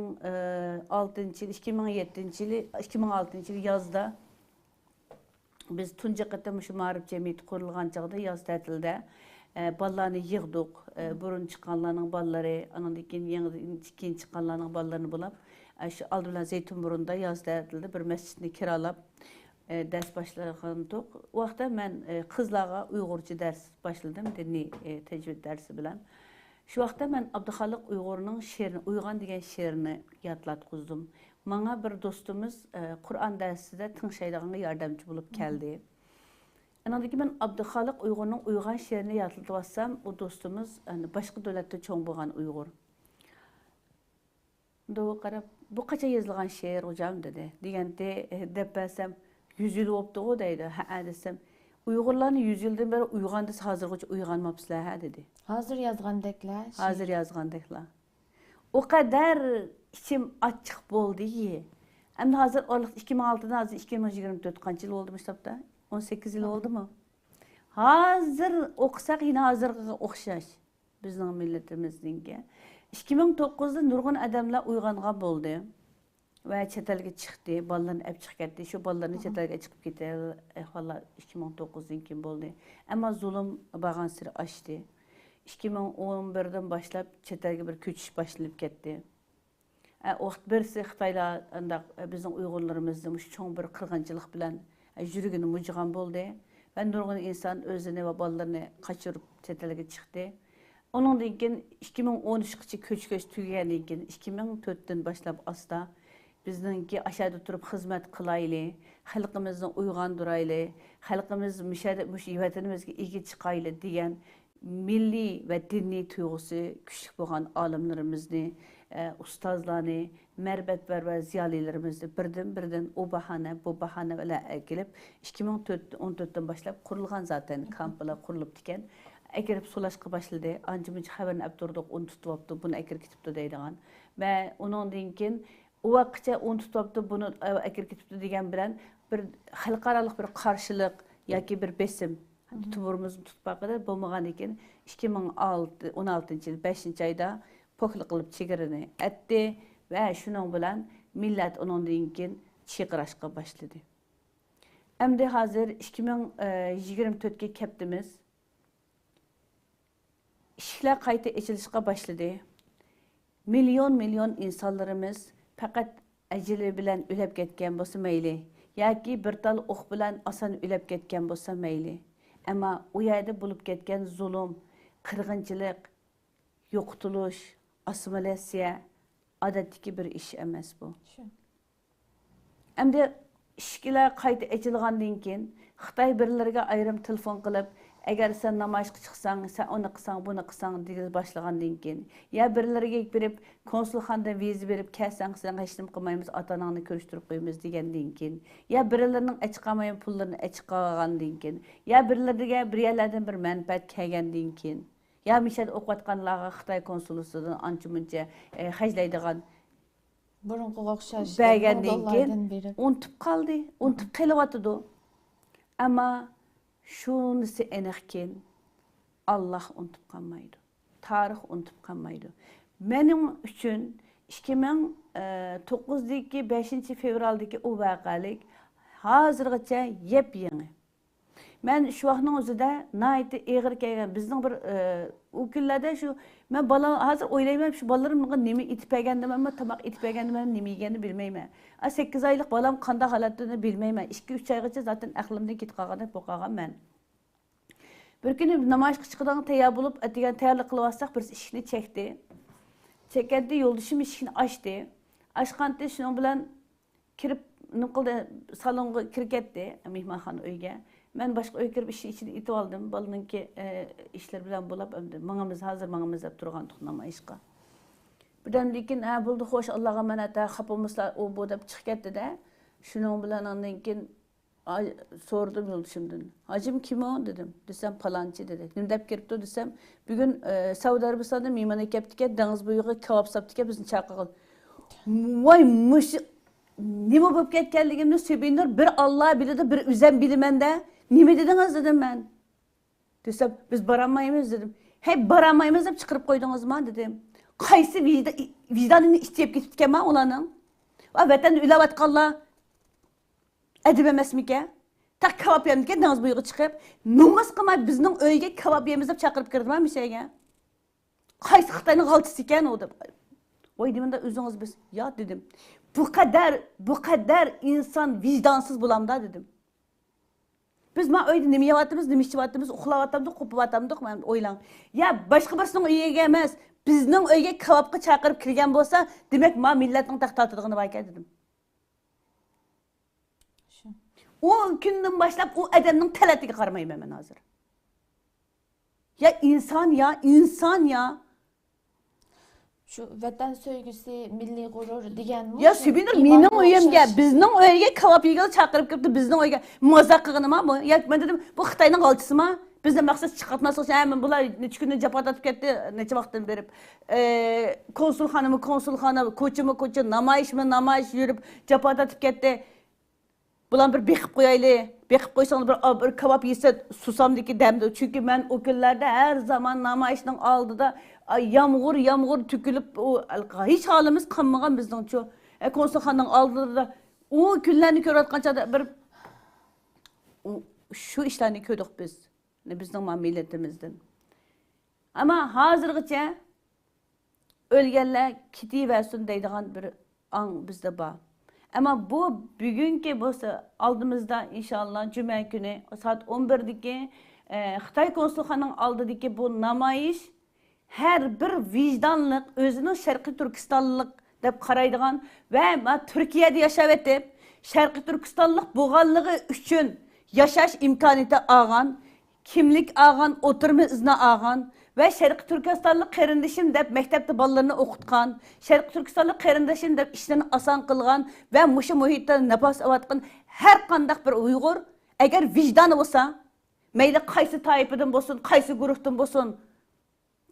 ئالتىنچى يىل، ئىككى مىڭ يەتتىنچى يىلى، ئىككى مىڭ ئالتىنچى يىل يازدا بىز تۇنجى قېتىم مۇشۇ مائارىپ جەمئىيىتى قۇرۇلغان چاغدا ياز تەتىلىدە، ئە، بالىلارنى يىغدۇق. ئە، بۇرۇن چىققانلارنىڭ بالىلىرى، ئانىڭدىن كېيىن يېڭىدىن كېيىن چىققانلارنىڭ بالىلىرىنى بولۇپ، ئە، شۇ ئالدى بىلەن زەيتۇنبۇرۇندا ياز تەتىلىدە بىر مەسچىتنى كىرالاپ، ئە، دەرس باشلىغانتۇق. ئۇ ۋاقىتتا مەن، ئە، قىزلارغا ئۇيغۇرچە دەرس باشلىدىم، دىنىي، ئە، تەجۋىد دەرسى بىلەن. شۇ ۋاقىتتا مەن ئابدۇخالىق ئۇيغۇرنىڭ شېئىرىنى، ئويغان دېگەن شېئىرىنى يادلاتقۇزدۇم. ماڭا بىر دوستىمىز، ئە، قۇرئان دەرسىدە تىڭشايدىغانغا ياردەمچى بولۇپ كەلدى. ئانىڭدىن كېيىن مەن ئابدۇخالىق ئۇيغۇرنىڭ ئويغان شېئىرىنى يادلىتىۋاتسام، ئۇ دوستىمىز، ئەنە، باشقا دۆلەتتە چوڭ بولغان ئۇيغۇر. مۇنداق قاراپ، «بۇ قاچان يېزىلغان شېئىر، غوجام؟» دېدى. دېگەنتى، دەپ بەرسەم، «يۈز يىل بوپتىغۇ» دەيدۇ. «ھەئە» دېسەم، «ئۇيغۇرلارنى يۈز يىلدىن بېرى ئويغان دېسە، ھازىرغىچە ئويغانماپسىلەر ھە» دېدى. ھازىر يازغاندەكلا شېئىر. ھازىر يازغاندەكلا. ئۇ قەدەر ئىچىم ئاچچىق بولدى. ئەمدى ھازىر ئارىلىقتا ئىككى مىڭ ئالتىدىن ھازىر ئىككى مىڭ يىگىرمە تۆت، قانچە يىل بولدى مۇشۇ تاپتا؟ ئون سەككىز يىل بولدىمۇ؟ ھازىر ئوقۇساق يەنە ھازىرقىغا ئوخشاش. بىزنىڭ مىللىتىمىزنىڭكى. ئىككى مىڭ توققۇزدا نۇرغۇن ئادەملەر ئويغانغان بولدى ۋە چەت ئەلگە چىقتى، بالىلىرىنى ئەپ چىقىپ كەتتى. شۇ بالىلىرىنى چەت ئەلگە چىقىپ كېتەر ئەھۋاللار ئىككى مىڭ توققۇزدىن كېيىن بولدى. ئەمما زۇلۇم بارغانسېرى ئاشتى. ئىككى مىڭ ئون بىردىن باشلاپ چەت ئەلگە بىر كۆچۈش باشلىنىپ كەتتى. ئە، ۋاقىت بىرسى خىتايلار ئانداق، ئە، بىزنىڭ ئۇيغۇرلىرىمىزنى مۇشۇ چوڭ بىر قىرغىنچىلىق بىلەن، ئە، يۈرىكىنى مۇجۇغان بولدى ۋە نۇرغۇن ئىنسان ئۆزىنى ۋە بالىلىرىنى قاچۇرۇپ چەت ئەلگە چىقتى. ئۇنىڭدىن كېيىن ئىككى مىڭ ئون ئۈچكىچە كۆچۈش تۈگىگەندىن كېيىن، ئىككى مىڭ تۆتتىن باشلاپ ئاستا بىزنىڭكى ئاشۇ يەردە تۇرۇپ خىزمەت قىلايلى، خەلقىمىزنى ئويغاندۇرايلى، خەلقىمىز مۇشۇ يەردە، مۇشۇ ۋەتىنىمىزگە ئىگە چىقايلى دېگەن مىللىي ۋە دىنىي تۇيغۇسى كۈچلۈك بولغان ئالىملىرىمىزنى، ئە، ئۇستازلارنى، مەرىپەتپەرۋەر زىيالىيلىرىمىزنى بىردىن-بىردىن ئۇ باھانە، بۇ باھانە بىلەن ئەكېلىپ، ئىككى مىڭ تۆت، ئون تۆتتىن باشلاپ قۇرۇلغان زاتەن، كامپلار قۇرۇلۇپتىكەن. ئەكىرىپ سولاشقا باشلىدى. ئانچە-مۇنچە خەۋەرنى ئەپ تۇردۇق، ئۇنى تۇتۇۋاپتۇ، بۇنى ئەكىرىپ كېتىپتۇ دەيدىغان. ۋە ئۇنىڭدىن كېيىن ئۇ ۋاقىتقىچە ئۇنى تۇتۇۋاپتۇ، بۇنى ئەكىرىپ كېتىپتۇ دېگەن بىلەن بىر خەلقئارالىق بىر قارشىلىق ياكى بىر بېسىم، تومۇرىمىزنى تۇتۇپ باقىدۇ. بولمىغاندىن كېيىن ئىككى مىڭ ئالتە، ئون ئالتىنچى يىل بەشىنچى ئايدا پوكلۇق قىلىپ چېگرىنى ئەتتى ۋە شۇنىڭ بىلەن مىللەت ئۇنىڭدىن كېيىن چىرقىراشقا باشلىدى. ئەمدى ھازىر ئىككى مىڭ يىگىرمە تۆتكە كەپتىمىز. ئىشىكلەر قايتا ئېچىلىشقا باشلىدى. مىليون-مىليون ئىنسانلىرىمىز پەقەت ئەجىلى بىلەن ئۆلۈپ كەتكەن بولسا مەيلى، ياكى بىر تال ئوق بىلەن ئاسان ئۆلۈپ كەتكەن بولسا مەيلى. ئەمما ئۇ يەردە بولۇپ كەتكەن زۇلۇم، قىرغىنچىلىق، يوقىتىلىش، ئاسسىمىلياتسىيە ئادەتتىكى بىر ئىش ئەمەس بۇ. شۇ. ئەمدى ئىشىكلەر قايتا ئېچىلغاندىن كېيىن، خىتاي بىرلىرىگە ئايرىم تېلېفون قىلىپ، «ئەگەر سەن نامايىشقا چىقساڭ، سەن ئۇنى قىلساڭ، بۇنى قىلساڭ» دېگىلى باشلىغاندىن كېيىن، يا بىرلىرىگە بېرىپ، كونسۇلخانىدىن ۋىزا بېرىپ كەلسەڭ، سېنىڭ ھېچنېمە قىلمايمىز، ئاتا-ئاناڭنى كۆرۈشتۈرۈپ قويىمىز دېگەندىن كېيىن، يا بىرلىرىنىڭ ئەچىقالمايدىغان پۇللىرىنى ئەچىقالغاندىن كېيىن، يا بىرلىرىگە بىر يەرلەردىن بىر مەنپەئەت كەلگەندىن كېيىن، يا مىشەدە ئوقۇۋاتقانلارغا خىتاي كونسۇلىستىدىن ئانچە-مۇنچە، ئە، خەجلەيدىغان بۇرۇنقىغا ئوخشاش بەرگەندىن كېيىن ئۇنتۇپ قالدى، ئۇنتۇپ قېلىۋاتىدۇ. ئەمما شۇنىسى ئېنىقكى، ئاللاھ ئۇنتۇپ قالمايدۇ، تارىخ ئۇنتۇپ قالمايدۇ. مېنىڭ ئۈچۈن ئىككى مىڭ توققۇزدىكى بەشىنچى فېۋرالدىكى ئۇ ۋەقەلىك ھازىرغىچە يېپيېڭى. مەن شۇ ۋاقىتنىڭ ئۆزىدە ناھايىتى ئېغىر كەلگەن. بىزنىڭ بىر، ئە، ئۇ كۈنلەردە شۇ، مەن بالا، ھازىر ئويلايمەن، شۇ بالىلىرىمغا نېمە ئېتىپ بەرگەندىمەنمۇ، تاماق ئېتىپ بەرگەندىمەنمۇ، نېمە يېگەننى بىلمەيمەن. ئا، سەككىز ئايلىق بالام قانداق ھالەتتە بىلمەيمەن. ئىككى، ئۈچ ئايغىچە زاتەن ئەقلىمدىن كېتىپ قالغاندەك بولۇپ قالغان مەن. بىر كۈنى نامايىشقا چىقىدىغان تەييار بولۇپ، ئەتىگەن تەييارلىق قىلىۋاتساق، بىرسى ئىشىكنى چەكتى. چەككەنتى يولدىشىم ئىشىكنى ئاچتى. ئاچقانتى شۇنىڭ بىلەن كىرىپ، نېمە قىلدى، سالونغا كىرىپ كەتتى، مېھمانخانا ئۆيگە. مەن باشقا ئۆيگە كىرىپ ئىشىكنى ئېتىۋالدىم. بالىنىڭكى، ئە، ئىشلىرى بىلەن بولاپ، ئەمدى ماڭىمىز، ھازىر ماڭىمىز دەپ تۇرغانتۇق نامايىشقا. بىردەمدىن كېيىن، ھە، بولدى، خوش، ئاللاغا ئامانەت، ھە، خاپا بولمىسىلا، ئۇ، بۇ دەپ چىقىپ كەتتى-دە. شۇنىڭ بىلەن ئاندىن كېيىن، ئاي، سورىدىم يولدىشىمدىن. «ھاجىم، كىم ئۇ؟» دېدىم. دېسەم، «پالانچى» دېدى. «نېمە دەپ كىرىپتۇ؟» دېسەم، «بۈگۈن، ئە، سەئۇدى ئەرەبىستاندىن مېھمان ئەكەپتىكەن، دېڭىز بويىغا كاۋاپ ساپتىكەن، بىزنى چاقىرغىلى.» ۋاي، مۇشۇ نېمە بولۇپ كەتكەنلىكىمنى سۆبىنۇر بىر ئاللا بىلىدۇ، بىر ئۆزەم بىلىمەن-دە. «نېمە دېدىڭىز؟» دېدىم مەن. دېسەم، «بىز بارالمايمىز» دېدىم. «ھەي، بارالمايمىز دەپ چىقىرىپ قويدىڭىزما؟» دېدىم. قايسى ۋىجدا-، ۋىجدانىنى ئىچىپ كېتىپتىكەنما ئۇلارنىڭ؟ ۋە ۋەتەندە ئۆلۈۋاتقانلار ئەدىب ئەمەسمىكەن؟ تا كاۋاپ يەمدىكەن دېڭىز بويىغا چىقىپ، نومۇس قىلماي بىزنىڭ ئۆيگە كاۋاپ يەيمىز دەپ چاقىرىپ كىردىما مۇشۇ يەرگە؟ قايسى خىتاينىڭ غالتىسى ئىكەن ئۇ دەپ. ۋاي دېمەمدە ئۆزىڭىز بىز. يا دېدىم. بۇ قەدەر، بۇ قەدەر ئىنسان ۋىجدانسىز بولامدا دېدىم. بىز ما ئۆيدە نېمە يەۋاتىمىز، نېمە ئىچىۋاتىمىز، ئۇخلاۋاتامدۇق، قوپۇۋاتامدۇق، مەن ئويلاڭ. يا باشقا بىرسىنىڭ ئۆيىگە ئەمەس، بىزنىڭ ئۆيگە كاۋاپقا چاقىرىپ كىرگەن بولسا، دېمەك، ما مىللەتنىڭ تەخت تارتىدىغىنى باركەن دېدىم. شۇ. ئۇ كۈندىن باشلاپ ئۇ ئادەمنىڭ تەلەتىگە قارىمايمەن مەن ھازىر. يا ئىنسان يا، ئىنسان يا. شۇ ۋەتەن سۆيگۈسى، مىللىي غۇرۇر دېگەنمۇ يا شۇ سۆبىنۇر، مېنىڭ ئۆيۈمگە، بىزنىڭ ئۆيگە كاۋاپ يېگىلى چاقىرىپ كىرىپتۇ، بىزنىڭ ئۆيگە مازاق قىلغىنىما بۇ؟ يا مەن دېدىم، بۇ خىتاينىڭ غالتىسىما؟ بىزنى مەخسۇس چىقارتماسلىق ئۈچۈن، ھە، مانا بۇلار نەچچە كۈندىن جاپا تارتىپ كەتتى، نەچچە ۋاقىتتىن بېرىپ. ئە، كونسۇلخانىمۇ كونسۇلخانا، كوچىمۇ كوچا، نامايىشمۇ نامايىش يۈرۈپ جاپا تارتىپ كەتتى. بۇلارنى بىر بېقىپ قويايلى. بېقىپ قويساڭلار بىر، بىر كاۋاپ يېسە سۇسامدىكى دەمدۇ. چۈنكى مەن ئۇ كۈنلەردە ھەر زامان نامايىشنىڭ ئالدىدا، ئاي، يامغۇر، يامغۇر تۆكۈلۈپ، ئۇ، ھېچ ھالىمىز قانمىغان بىزنىڭچۇ. ئە، كونسۇلخانىنىڭ ئالدىدا ئۇ كۈنلەرنى كۆرۈۋاتقان چاغدا بىر، ئۇ، شۇ ئىشلارنى كۆردۇق بىز. بىزنىڭ ما مىللىتىمىزدىن. ئەمما ھازىرغىچە ئۆلگەنلەر كېتىۋەرسۇن دەيدىغان بىر ئاڭ بىزدە بار. ئەمما بۇ بۈگۈنكى بولسا ئالدىمىزدا ئىنشاللا جۈمە كۈنى سائەت ئون بىردىكى، ئە، خىتاي كونسۇلخانىنىڭ ئالدىدىكى بۇ نامايىش ھەر بىر ۋىجدانلىق، ئۆزىنىڭ شەرقىي تۈركىستانلىق دەپ قارايدىغان ۋە ما تۈركىيەدە ياشاۋېتىپ، شەرقىي تۈركىستانلىق بولغانلىقى ئۈچۈن ياشاش ئىمكانىيىتى ئالغان، كىملىك ئالغان، ئوتتۇرا ئىزنا ئالغان ۋە شەرقىي تۈركىستانلىق قېرىندىشىم دەپ مەكتەپتە بالىلىرىنى ئوقۇتقان، شەرقىي تۈركىستانلىق قېرىندىشىم دەپ ئىشلىرىنى ئاسان قىلغان ۋە مۇشۇ مۇھىتتا نەپەس ئېلىۋاتقان ھەر قانداق بىر ئۇيغۇر، ئەگەر ۋىجدانى بولسا، مەيلى قايسى تائىپىدىن بولسۇن، قايسى گۇرۇھتىن بولسۇن،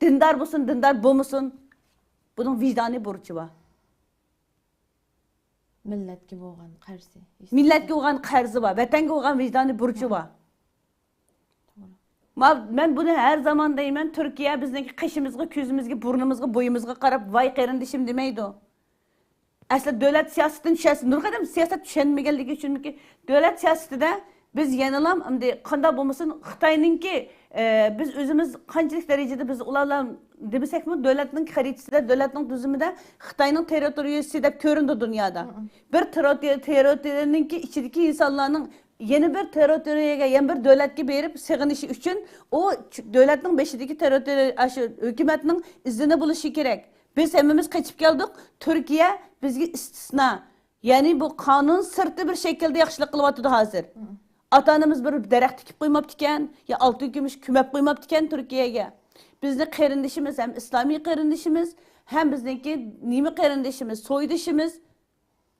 دىندار بولسۇن، دىندار بولمىسۇن، بۇنىڭ ۋىجدانىي بۇرچى بار. مىللەتكە بولغان قەرزى. مىللەتكە بولغان قەرزى بار، ۋەتەنگە بولغان ۋىجدانىي بۇرچى بار. توغرا. ما-، مەن بۇنى ھەر زامان دەيمەن، تۈركىيە بىزنىڭكى قېشىمىزغا، كۆزىمىزگە، بۇرنىمىزغا، بويىمىزغا قاراپ، ۋاي قېرىندىشىم دېمەيدۇ. ئەسلى دۆلەت سىياسىتىنى چۈشەنسە، نۇرغۇن ئادەم سىياسەت چۈشەنمىگەنلىكى ئۈچۈنمىكى، دۆلەت سىياسىتىدە بىز يەنىلا ئەمدى قانداق بولمىسۇن، خىتاينىڭكى، ئە، بىز ئۆزىمىز قانچىلىك دەرىجىدە بىز ئۇلار بىلەن دېمىسەكمۇ، دۆلەتنىڭ خەرىتىسىدە، دۆلەتنىڭ تۈزۈمىدە خىتاينىڭ تېررىتورىيىسى دەپ كۆرۈنىدۇ دۇنيادا. مم. بىر تېررىتورىيە، تېررىتورىيەنىڭكى ئىچىدىكى ئىنسانلارنىڭ يەنە بىر تېررىتورىيەگە، يەنە بىر دۆلەتكە بېرىپ سېغىنىشى ئۈچۈن، ئۇ چ-، دۆلەتنىڭ بېشىدىكى تېررىتورىيە، ئاشۇ ھۆكۈمەتنىڭ ئىزنى بولۇشى كېرەك. بىز ھەممىمىز قېچىپ كەلدۇق. تۈركىيە بىزگە ئىستىسنا. يەنى بۇ قانۇن سىرتى بىر شەكىلدە ياخشىلىق قىلىۋاتىدۇ ھازىر. مم. ئاتا-ئانىمىز بىر دەرەخ تىكىپ قويماپتىكەن، يا ئالتۇن كۈمۈش كۆمۈپ قويماپتىكەن تۈركىيەگە. بىزنى قېرىندىشىمىز ھەم ئىسلامىي قېرىندىشىمىز، ھەم بىزنىڭكى نېمە قېرىندىشىمىز، سويدىشىمىز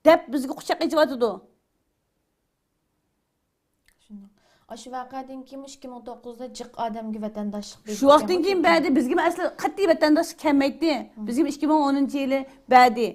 دەپ بىزگە قۇچاق ئېچىۋاتىدۇ. شۇنداق. ئاشۇ ۋەقەدىن كېيىن ئىككى مىڭ توققۇزدا جىق ئادەمگە ۋەتەنداشلىق بېرىپ شۇ ۋاقىتتىن كېيىن بەردى. بىزگىمۇ ئەسلى قەتئىي ۋەتەنداشلىق كەلمەيتتى. مم. بىزگىمۇ ئىككى مىڭ ئونىنچى يىلى بەردى.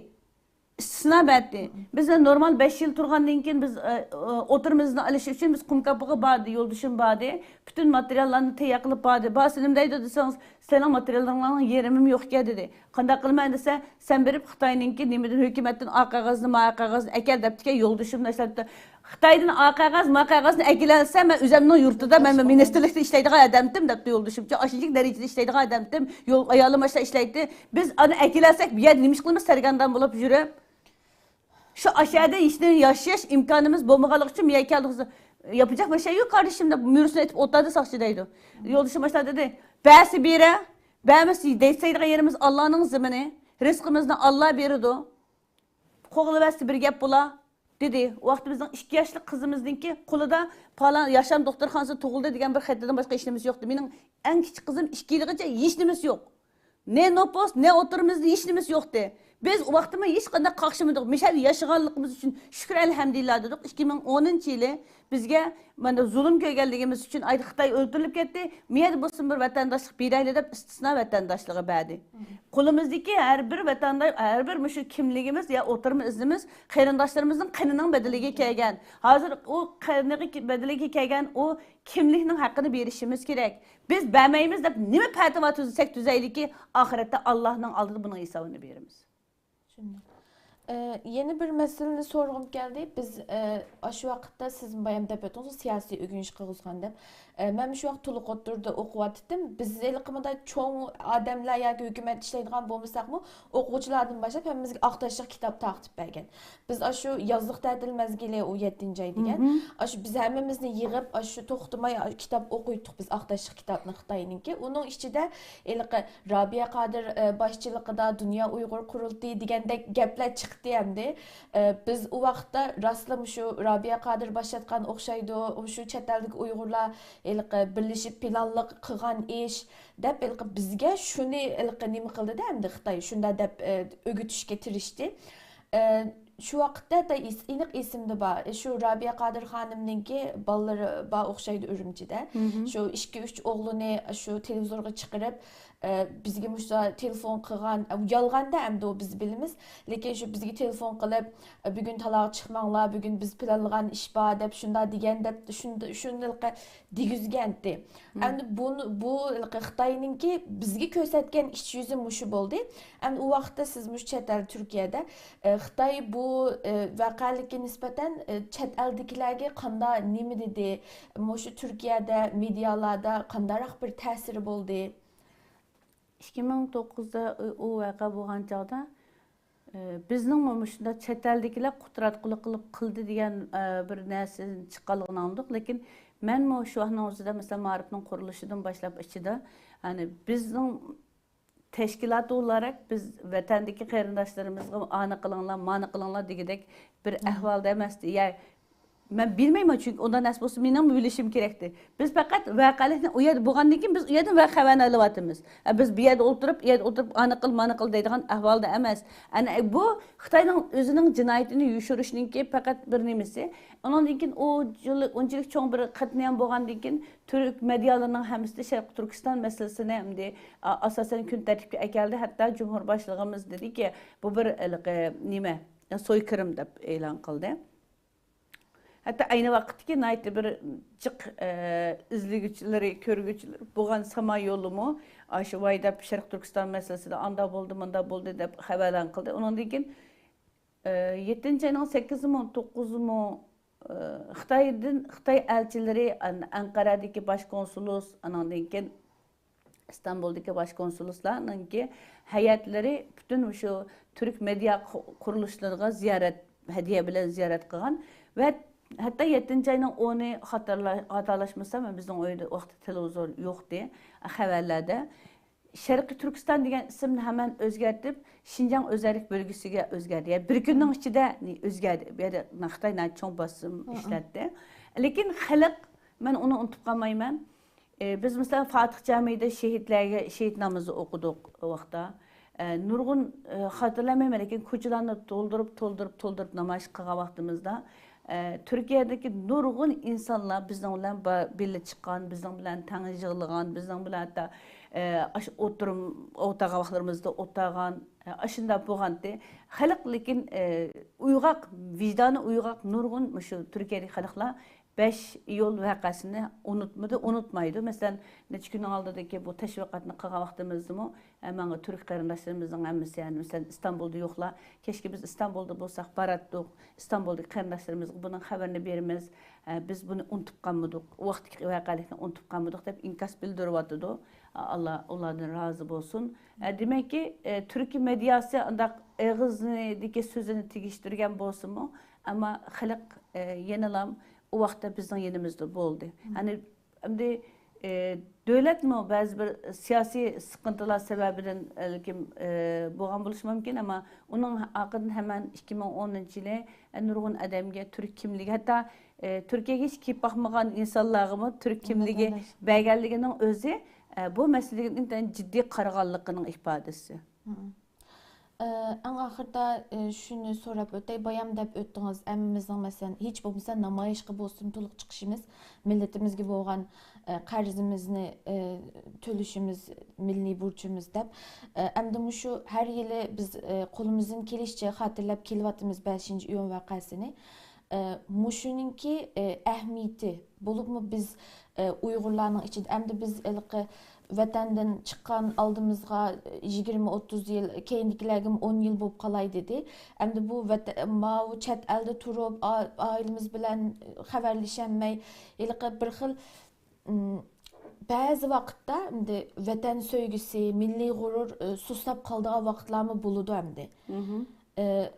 ئىستىسنا بەردى. مم. بىز نورمال بەش يىل تۇرغاندىن كېيىن بىز، ئە، ئە، ئوتتۇرا ئىزنا ئېلىش ئۈچۈن بىز قۇمقاپىغا باردى، يولدىشىم باردى. پۈتۈن ماتېرىياللارنى تەييار قىلىپ باردى. بارسا نېمە دەيدۇ دېسەڭ، سېنىڭ ماتېرىياللىرىڭنىڭ يېرىمىمۇ يوقكەن دېدى. قانداق قىلىمەن دېسە، سەن بېرىپ خىتاينىڭكى نېمىدىن، ھۆكۈمەتتىن ئا قەغەزنى، ما قەغەزنى ئەكەل دەپتىكەن، يولدىشىمنى ئىشلەپتۇ. خىتايدىن ئا قەغەز، ما قەغەزنى ئەكېلەلسە، مەن ئۆزەمنىڭ يۇرتىدا، مەن مىنىستىرلىكتە ئىشلەيدىغان ئادەمتىم، دەپتۇ يولدىشىمچە. ئاشۇنچىلىك دەرىجىدە ئىشلەيدىغان ئادەمتىم. يول، ئايالىم ئاشۇ ئىشلەيتتى. بىز ئانى ئەكېلەلسەك، بۇ يەردە نېمە ئىش قىلىمىز؟ سەرگەردان بولۇپ يۈرۈپ. شۇ ئاشۇ يەردە ھېچنېمە ياشاش ئىمكانىمىز بولمىغانلىقى ئۈچۈن بۇ يەرگە كەلدۇق. ياپىجاق بىر شەي يوق، قارىدىشىم، دەپ مۈرىسىنى ئېتىپ ئولتۇردى ساقچى دەيدۇ. يولدىشىم ئاشۇنداق دېدى. بەرسە بېرە، بەرمىسە دەيسەيدىغان يېرىمىز ئاللانىڭ زېمىنى. رىزقىمىزنى ئاللا بېرىدۇ. قوغلىۋەتسە بىر گەپ بولا، دېدى. ئۇ ۋاقىتتا بىزنىڭ ئىككى ياشلىق قىزىمىزنىڭكى قولىدا پالان ياشام دوختۇرخانىسىدا تۇغۇلدى دېگەن بىر خېتىدىن باشقا ھېچنېمىسى يوقتى. مېنىڭ ئەڭ كىچىك قىزىم ئىككى يىلغىچە ھېچنېمىسى يوق. نە نوپۇس، نە ئوتتۇرا مەزگىل ھېچنېمىسى يوقتى. بىز ئۇ ۋاقىتتىمۇ ھېچقانداق قاقشىمىدۇق. مۇشۇ يەردە ياشىغانلىقىمىز ئۈچۈن شۈكۈر ئەلھەمدۇلىللا دېدۇق. ئىككى مىڭ ئونىنچى يىلى بىزگە مانا زۇلۇم كۆرگەنلىكىمىز ئۈچۈن ئايدا خىتاي ئۆلتۈرۈلۈپ كەتتى. مۇ يەردە بولسۇن بىر ۋەتەنداشلىق بېرەيلى دەپ ئىستىسنا ۋەتەنداشلىقى بەردى. قولىمىزدىكى ھەر بىر ۋەتەنداش، ھەر بىر مۇشۇ كىملىكىمىز يا ئوتتۇرا ئىزىمىز قېرىنداشلىرىمىزنىڭ قېنىنىڭ بەدىلىگە كەلگەن. ھازىر ئۇ قېنىغا بەدىلىگە كەلگەن ئۇ كىملىكنىڭ ھەققىنى بېرىشىمىز كېرەك. بىز بەرمەيمىز دەپ نېمە پەتىۋا تۈزسەك تۈزەيلىكى، ئاخىرەتتە ئاللاھنىڭ ئالدىدا بۇنىڭ ھېسابىنى بېرىمىز. چۈشەندىم. ئە، يەنە بىر مەسىلىنى سورىغۇم كەلدى. بىز، ئە، ئاشۇ ۋاقىتتا سىز بايام دەپ ئۆتتىڭىز، سىياسىي ئۆگىنىش قىلغۇزغان دەپ. ئە، مەن مۇشۇ ۋاقىت تولۇق ئوتتۇرىدا ئوقۇۋاتىتتىم. بىز ھېلىقى مۇنداق چوڭ ئادەملەر ياكى ھۆكۈمەتتە ئىشلەيدىغان بولمىساقمۇ، ئوقۇغۇچىلاردىن باشلاپ ھەممىمىزگە ئاق تاشلىق كىتاب تارقىتىپ بەرگەن. بىز ئاشۇ يازلىق تەتىل مەزگىلى ئۇ يەتتىنچى ئاي دېگەن. ئاشۇ بىز ھەممىمىزنى يىغىپ، ئاشۇ توختىماي كىتاب ئوقۇيتتۇق بىز، ئاق تاشلىق كىتابنى خىتاينىڭكى. ئۇنىڭ ئىچىدە ھېلىقى رابىيە قادىر، ئە، باشچىلىقىدا دۇنيا ئۇيغۇر قۇرۇلتىيى دېگەندەك گەپلەر چىقتى ئەمدى. ئە، بىز ئۇ ۋاقىتتا راستلا مۇشۇ رابىيە قادىر باشلاتقان ئوخشايدۇ، مۇشۇ چەت ئەلدىكى ئۇيغۇرلار ھېلىقى بىرلىشىپ پىلانلىق قىلغان ئىش دەپ، ھېلىقى بىزگە شۇنى ھېلىقى نېمە قىلدى-دە، ئەمدى خىتاي شۇنداق دەپ، ئە، ئۆگىتىشكە تىرىشتى. ئە، شۇ ۋاقىتتا ئېنىق ئېسىمدە بار. شۇ رابىيە قادىر خانىمنىڭكى بالىلىرى بار ئوخشايدۇ ئۈرۈمچىدە. شۇ ئىككى، ئۈچ ئوغلىنى شۇ تېلېۋىزورغا چىقىرىپ، ئە، بىزگە مۇشۇ تېلېفون قىلغان، ئە، يالغاندا ئەمدى ئۇ بىز بىلىمىز. لېكىن شۇ بىزگە تېلېفون قىلىپ، ئە، بۈگۈن تالاغا چىقماڭلار، بۈگۈن بىز پىلانلىغان ئىش بار دەپ شۇنداق دېگەن دەپ شۇندا-، شۇنى دېگۈزگەنتى. ئەمدى بۇ، بۇ خىتاينىڭكى بىزگە كۆرسەتكەن ئىچ يۈزى مۇشۇ بولدى. ئەمدى ئۇ ۋاقىتتا سىز مۇشۇ چەت ئەل تۈركىيەدە، ئە، خىتاي بۇ، ئە، ۋەقەلىككە نىسبەتەن، ئە، چەت ئەلدىكىلەرگە قانداق، نېمە دېدى؟ مۇشۇ تۈركىيەدە مېدىيالاردا قانداقراق بىر تەسىرى بولدى؟ ئىككى مىڭ توققۇزدا ئۇ ۋەقە بولغان چاغدا، ئى، بىزنىڭمۇ مۇشۇنداق چەت ئەلدىكىلەر قۇتراتقۇلۇق قىلىپ قىلدى دېگەن، ئى، بىر نەرسىدىن چىققانلىقىنى ئاڭلىدۇق. لېكىن مەنمۇ شۇ ۋاقىتنىڭ ئۆزىدە، مەسىلەن، مائارىپنىڭ قۇرۇلۇشىدىن باشلاپ ئىچىدە، يەنى بىزنىڭ تەشكىلات ئولاراق بىز ۋەتەندىكى قېرىنداشلىرىمىزغا ئانى قىلىڭلار، مانا قىلىڭلار دېگۈدەك بىر ئەھۋالدا ئەمەستى. يا مەن بىلمەيمەن، چۈنكى ئۇنداق نەرسە بولسا مېنىڭمۇ بىلىشىم كېرەكتى. بىز پەقەت ۋەقەلىكنى ئۇ يەردە بولغاندىن كېيىن بىز ئۇ يەردىن ۋە خەۋەرنى ئېلىۋاتىمىز. ئە، بىز بۇ يەردە ئولتۇرۇپ، ئۇ يەردە ئولتۇرۇپ، ئانا قىل، مانا قىل دەيدىغان ئەھۋالدا ئەمەس. ئەنە بۇ خىتاينىڭ ئۆزىنىڭ جىنايىتىنى يوشۇرۇشنىڭكى پەقەت بىر نېمىسى. ئۇنىڭدىن كېيىن ئۇ يىل ئۇنچىلىك چوڭ بىر قەتلىئام بولغاندىن كېيىن تۈرك مېدىيالىرىنىڭ ھەممىسى شەرقىي تۈركىستان مەسىلىسىنى ئەمدى، ئا-، ئاساسەن كۈن تەرتىپكە ئەكەلدى. ھەتتا جۇمھۇر باشلىقىمىز دېدىكى، بۇ بىر ھېلىقى نېمە، سويكىرىم دەپ ئېلان قىلدى. ھەتتا ئەينى ۋاقىتتىكى ناھايىتى بىر جىق، ئە، ئىزلىگۈچىلىرى، كۆرگۈچىلىرى بولغان ساما يولىمۇ ئاشۇ ۋاي دەپ شەرقىي تۈركىستان مەسىلىسىدە ئاندا بولدى، مۇندا بولدى دەپ خەۋەر ئېلان قىلدى. ئۇنىڭدىن كېيىن، ئە، يەتتىنچى ئاينىڭ سەككىزىمۇ، توققۇزىمۇ، ئە، خىتايدىن، خىتاي ئەلچىلىرى ئەن-، ئەنقەرەدىكى باش كونسۇلۇس، ئانىڭدىن كېيىن ئىستانبۇلدىكى باش كونسۇللۇقلارنىڭكى ھەيئەتلىرى پۈتۈن مۇشۇ تۈرك مېدىيا قۇ-، قۇرۇلۇشلىرىغا زىيارەت، ھەدىيە بىلەن زىيارەت قىلغان ۋە ھەتتا يەتتىنچى ئاينىڭ ئونى خاتالاشمىسام، بىزنىڭ ئۆيدە ۋاقتى تېلېۋىزور يوقتى، خەۋەرلەردە شەرقىي تۈركىستان دېگەن ئىسىمنى ھەممە ئۆزگەرتىپ، شىنجاڭ ئۆزەللىك بۆلگىسىگە ئۆزگەردى. يەنى بىر كۈننىڭ ئىچىدە ئۆزگەردى. بۇ يەردە خىتاي ناھايىتى چوڭ باسىم ئىشلەتتى. لېكىن خەلق، مەن ئۇنى ئۇنتۇپ قالمايمەن. ئى، بىز مىسالەن فاتىھ جامىدا شېھىتلەرگە شېھىت نامىزى ئوقۇدۇق ئۇ ۋاقىتتا. ئە، نۇرغۇن، ئە، خاتىرىلەمەيمەن، لېكىن كوچىلارنى تولدۇرۇپ، تولدۇرۇپ، تولدۇرۇپ نامايىش قىلغان ۋاقتىمىزدا، ئە، تۈركىيەدىكى نۇرغۇن ئىنسانلار بىزنىڭ بىلەن با-، بىللە چىققان، بىزنىڭ بىلەن تەڭ يىغلىغان، بىزنىڭ بىلەن ھەتتا، ئە، ئاشۇ ئولتۇرۇم، ئولتۇرغان ۋاقىتلىرىمىزدا ئولتۇرغان، ئە، ئاشۇنداق بولغانتى. خەلق لېكىن، ئە، ئويغاق، ۋىجدانى ئويغاق نۇرغۇن مۇشۇ تۈركىيەدىكى خەلقلەر بەش ئىيۇل ۋەقەسىنى ئۇنتۇمىدى، ئۇنتۇمايدۇ. مەسىلەن، نەچچە كۈننىڭ ئالدىدىكى بۇ تەشۋىقاتنى قىلغان ۋاقتىمىزدىمۇ، ئە، ماڭا تۈرك قېرىنداشلىرىمىزنىڭ ھەممىسى، يەنى، مەسىلەن، ئىستانبۇلدا يوقلار. كەچكە بىز ئىستانبۇلدا بولساق باراتتۇق، ئىستانبۇلدىكى قېرىنداشلىرىمىزغا بۇنىڭ خەۋىرىنى بېرىمىز. ئە، بىز بۇنى ئۇنتۇپ قالمىدۇق، ئۇ ۋاقىتتىكى ۋەقەلىكنى ئۇنتۇپ قالمىدۇق دەپ ئىنكاس بىلدۈرۈۋاتىدۇ. ئاللا ئۇلاردىن رازى بولسۇن. ئە، دېمەككى، ئە، تۈركىي مېدىياسى ئانداق ئېغىزىدىكى سۆزىنى تېگىشتۈرگەن بولسىمۇ، ئەمما خەلق، ئە، يەنىلا ئۇ ۋاقىتتا بىزنىڭ يېنىمىزدا بولدى. يەنى ئەمدى، ئى، دۆلەتمۇ بەزى بىر سىياسىي سىقىنتىلار سەۋەبىدىن، بەلكىم، ئى، بولغان بولۇشى مۇمكىن، ئەمما ئۇنىڭ ئارقىدىن ھەمەن ئىككى مىڭ ئونىنچى يىلى، ئە، نۇرغۇن ئادەمگە تۈرك كىملىكى، ھەتتا، ئى، تۈركىيەگە ھېچ كېلىپ باقمىغان ئىنسانلارغىمۇ تۈرك كىملىكى بەرگەنلىكىنىڭ ئۆزى، ئە، بۇ مەسىلىگە ئىنتايىن جىددىي قارىغانلىقىنىڭ ئىپادىسى. ئەڭ ئاخىرىدا، ئى، شۇنى سوراپ ئۆتەي. بايام دەپ ئۆتتىڭىز، ھەممىمىزنىڭ، مەسىلەن، ھېچ بولمىسا نامايىشقا بولسۇن تولۇق چىقىشىمىز، مىللىتىمىزگە بولغان، ئى، قەرزىمىزنى، ئى، تۆلىشىمىز مىللىي بۇرچىمىز دەپ. ئى، ئەمدى مۇشۇ ھەر يىلى بىز، ئى، قولىمىزدىن كېلىشىچە خاتىرىلەپ كېلىۋاتىمىز بەشىنچى ئىيۇن ۋەقەسىنى. ئى، مۇشۇنىڭكى، ئى، ئەھمىيىتى، بولۇپمۇ بىز، ئى، ئۇيغۇرلارنىڭ ئىچىدە، ئەمدى بىز ھېلىقى ۋەتەندىن چىققان ئالدىمىزغا يىگىرمە، ئوتتۇز يىل، كەينىدىكىلەرگىمۇ ئون يىل بولۇپ قالاي دېدى. ئەمدى بۇ ۋەتە-، ماۋۇ چەت ئەلدە تۇرۇپ، ئا-، ئائىلىمىز بىلەن خەۋەرلىشەلمەي، ھېلىقى بىر خىل، ئىم، بەزى ۋاقىتتا ئەمدى ۋەتەن سۆيگۈسى، مىللىي غۇرۇر، ئى، سۇسلاپ قالىدىغان ۋاقىتلارمۇ بولىدۇ ئەمدى. ئى،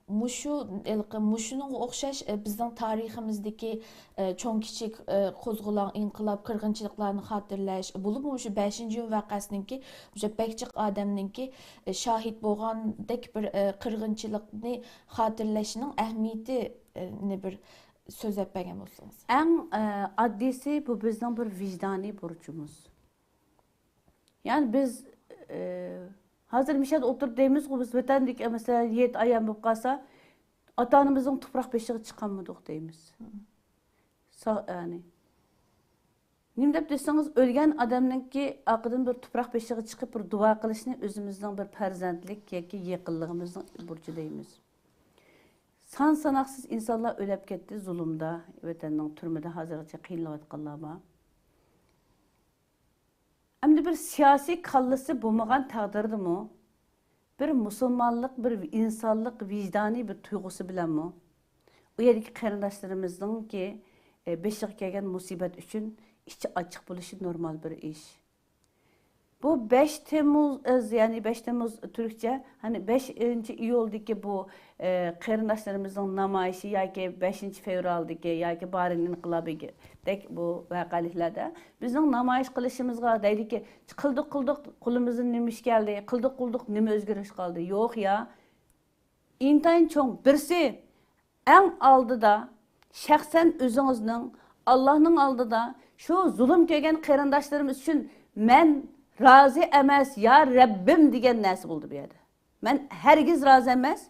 مۇشۇ، ھېلىقى، مۇشۇنىڭغا ئوخشاش، ئى، بىزنىڭ تارىخىمىزدىكى، ئى، چوڭ كىچىك، ئى، قوزغىلاڭ، ئىنقىلاب، قىرغىنچىلىقلارنى خاتىرىلەش، بولۇپمۇ مۇشۇ بەشىنچى ئىيۇن ۋەقەسىنىڭكى، مۇشۇ بەك جىق ئادەمنىڭكى، ئى، شاھىت بولغاندەك بىر، ئى، قىرغىنچىلىقنى خاتىرىلەشنىڭ ئەھمىيىتىنى بىر سۆزلەپ بەرگەن بولسىڭىز. ئەڭ، ئى، ئاددىيسى، بۇ بىزنىڭ بىر ۋىجدانىي بۇرچىمىز. يەنى بىز، ئى، ھازىر مۇشۇ يەردە ئولتۇرۇپ دەيمىزغۇ، بىز ۋەتەندىكى، مەسىلەن، يەتتە ئايام بولۇپ قالسا، ئاتا-ئانىمىزنىڭ تۇپراق بېشىغا چىقالمىدۇق دەيمىز. سا-، يەنى، نېمە دەپ دېسىڭىز، ئۆلگەن ئادەمنىڭكى ئارقىدىن بىر تۇپراق بېشىغا چىقىپ، بىر دۇئا قىلىشنى ئۆزىمىزنىڭ بىر پەرزەنتلىك ياكى يېقىنلىقىمىزنىڭ بۇرچى دەيمىز. سان-ساناقسىز ئىنسانلار ئۆلۈپ كەتتى زۇلۇمدا، ۋەتەننىڭ تۈرمىدە ھازىرغىچە قىينىلىۋاتقانلار بار. ئەمدى بىر سىياسىي كاللىسى بولمىغان تەقدىردىمۇ، بىر مۇسۇلمانلىق، بىر ئىنسانلىق ۋىجدانىي بىر تۇيغۇسى بىلەنمۇ، ئۇ يەردىكى قېرىنداشلىرىمىزنىڭكى، ئى، بېشىغا كەلگەن مۇسىبەت ئۈچۈن ئىچى ئاچچىق بولۇشى نورمال بىر ئىش. بۇ بەش تەممۇز، ئىز، يەنى بەش تەممۇز تۈركچە، ھەنى بەشىنچى ئىيۇلدىكى بۇ، ئى، قېرىنداشلىرىمىزنىڭ نامايىشى ياكى بەشىنچى فېۋرالدىكى ياكى بارىن ئىنقىلابىدەك بۇ ۋەقەلىكلەردە بىزنىڭ نامايىش قىلىشىمىزغا دەيدىكى، قىلدۇق، قىلدۇق، قولىمىزدىن نېمە ئىش كەلدى؟ قىلدۇق، قىلدۇق، نېمە ئۆزگىرىش قالدى؟ يوق يا. ئىنتايىن چوڭ. بىرسى، ئەڭ ئالدىدا شەخسەن ئۆزىڭىزنىڭ ئاللاھنىڭ ئالدىدا شۇ زۇلۇم كۆرگەن قېرىنداشلىرىمىز ئۈچۈن مەن رازى ئەمەس، يا رەببىم دېگەن نەرسە بولدى بۇ يەردە. مەن ھەرگىز رازى ئەمەس.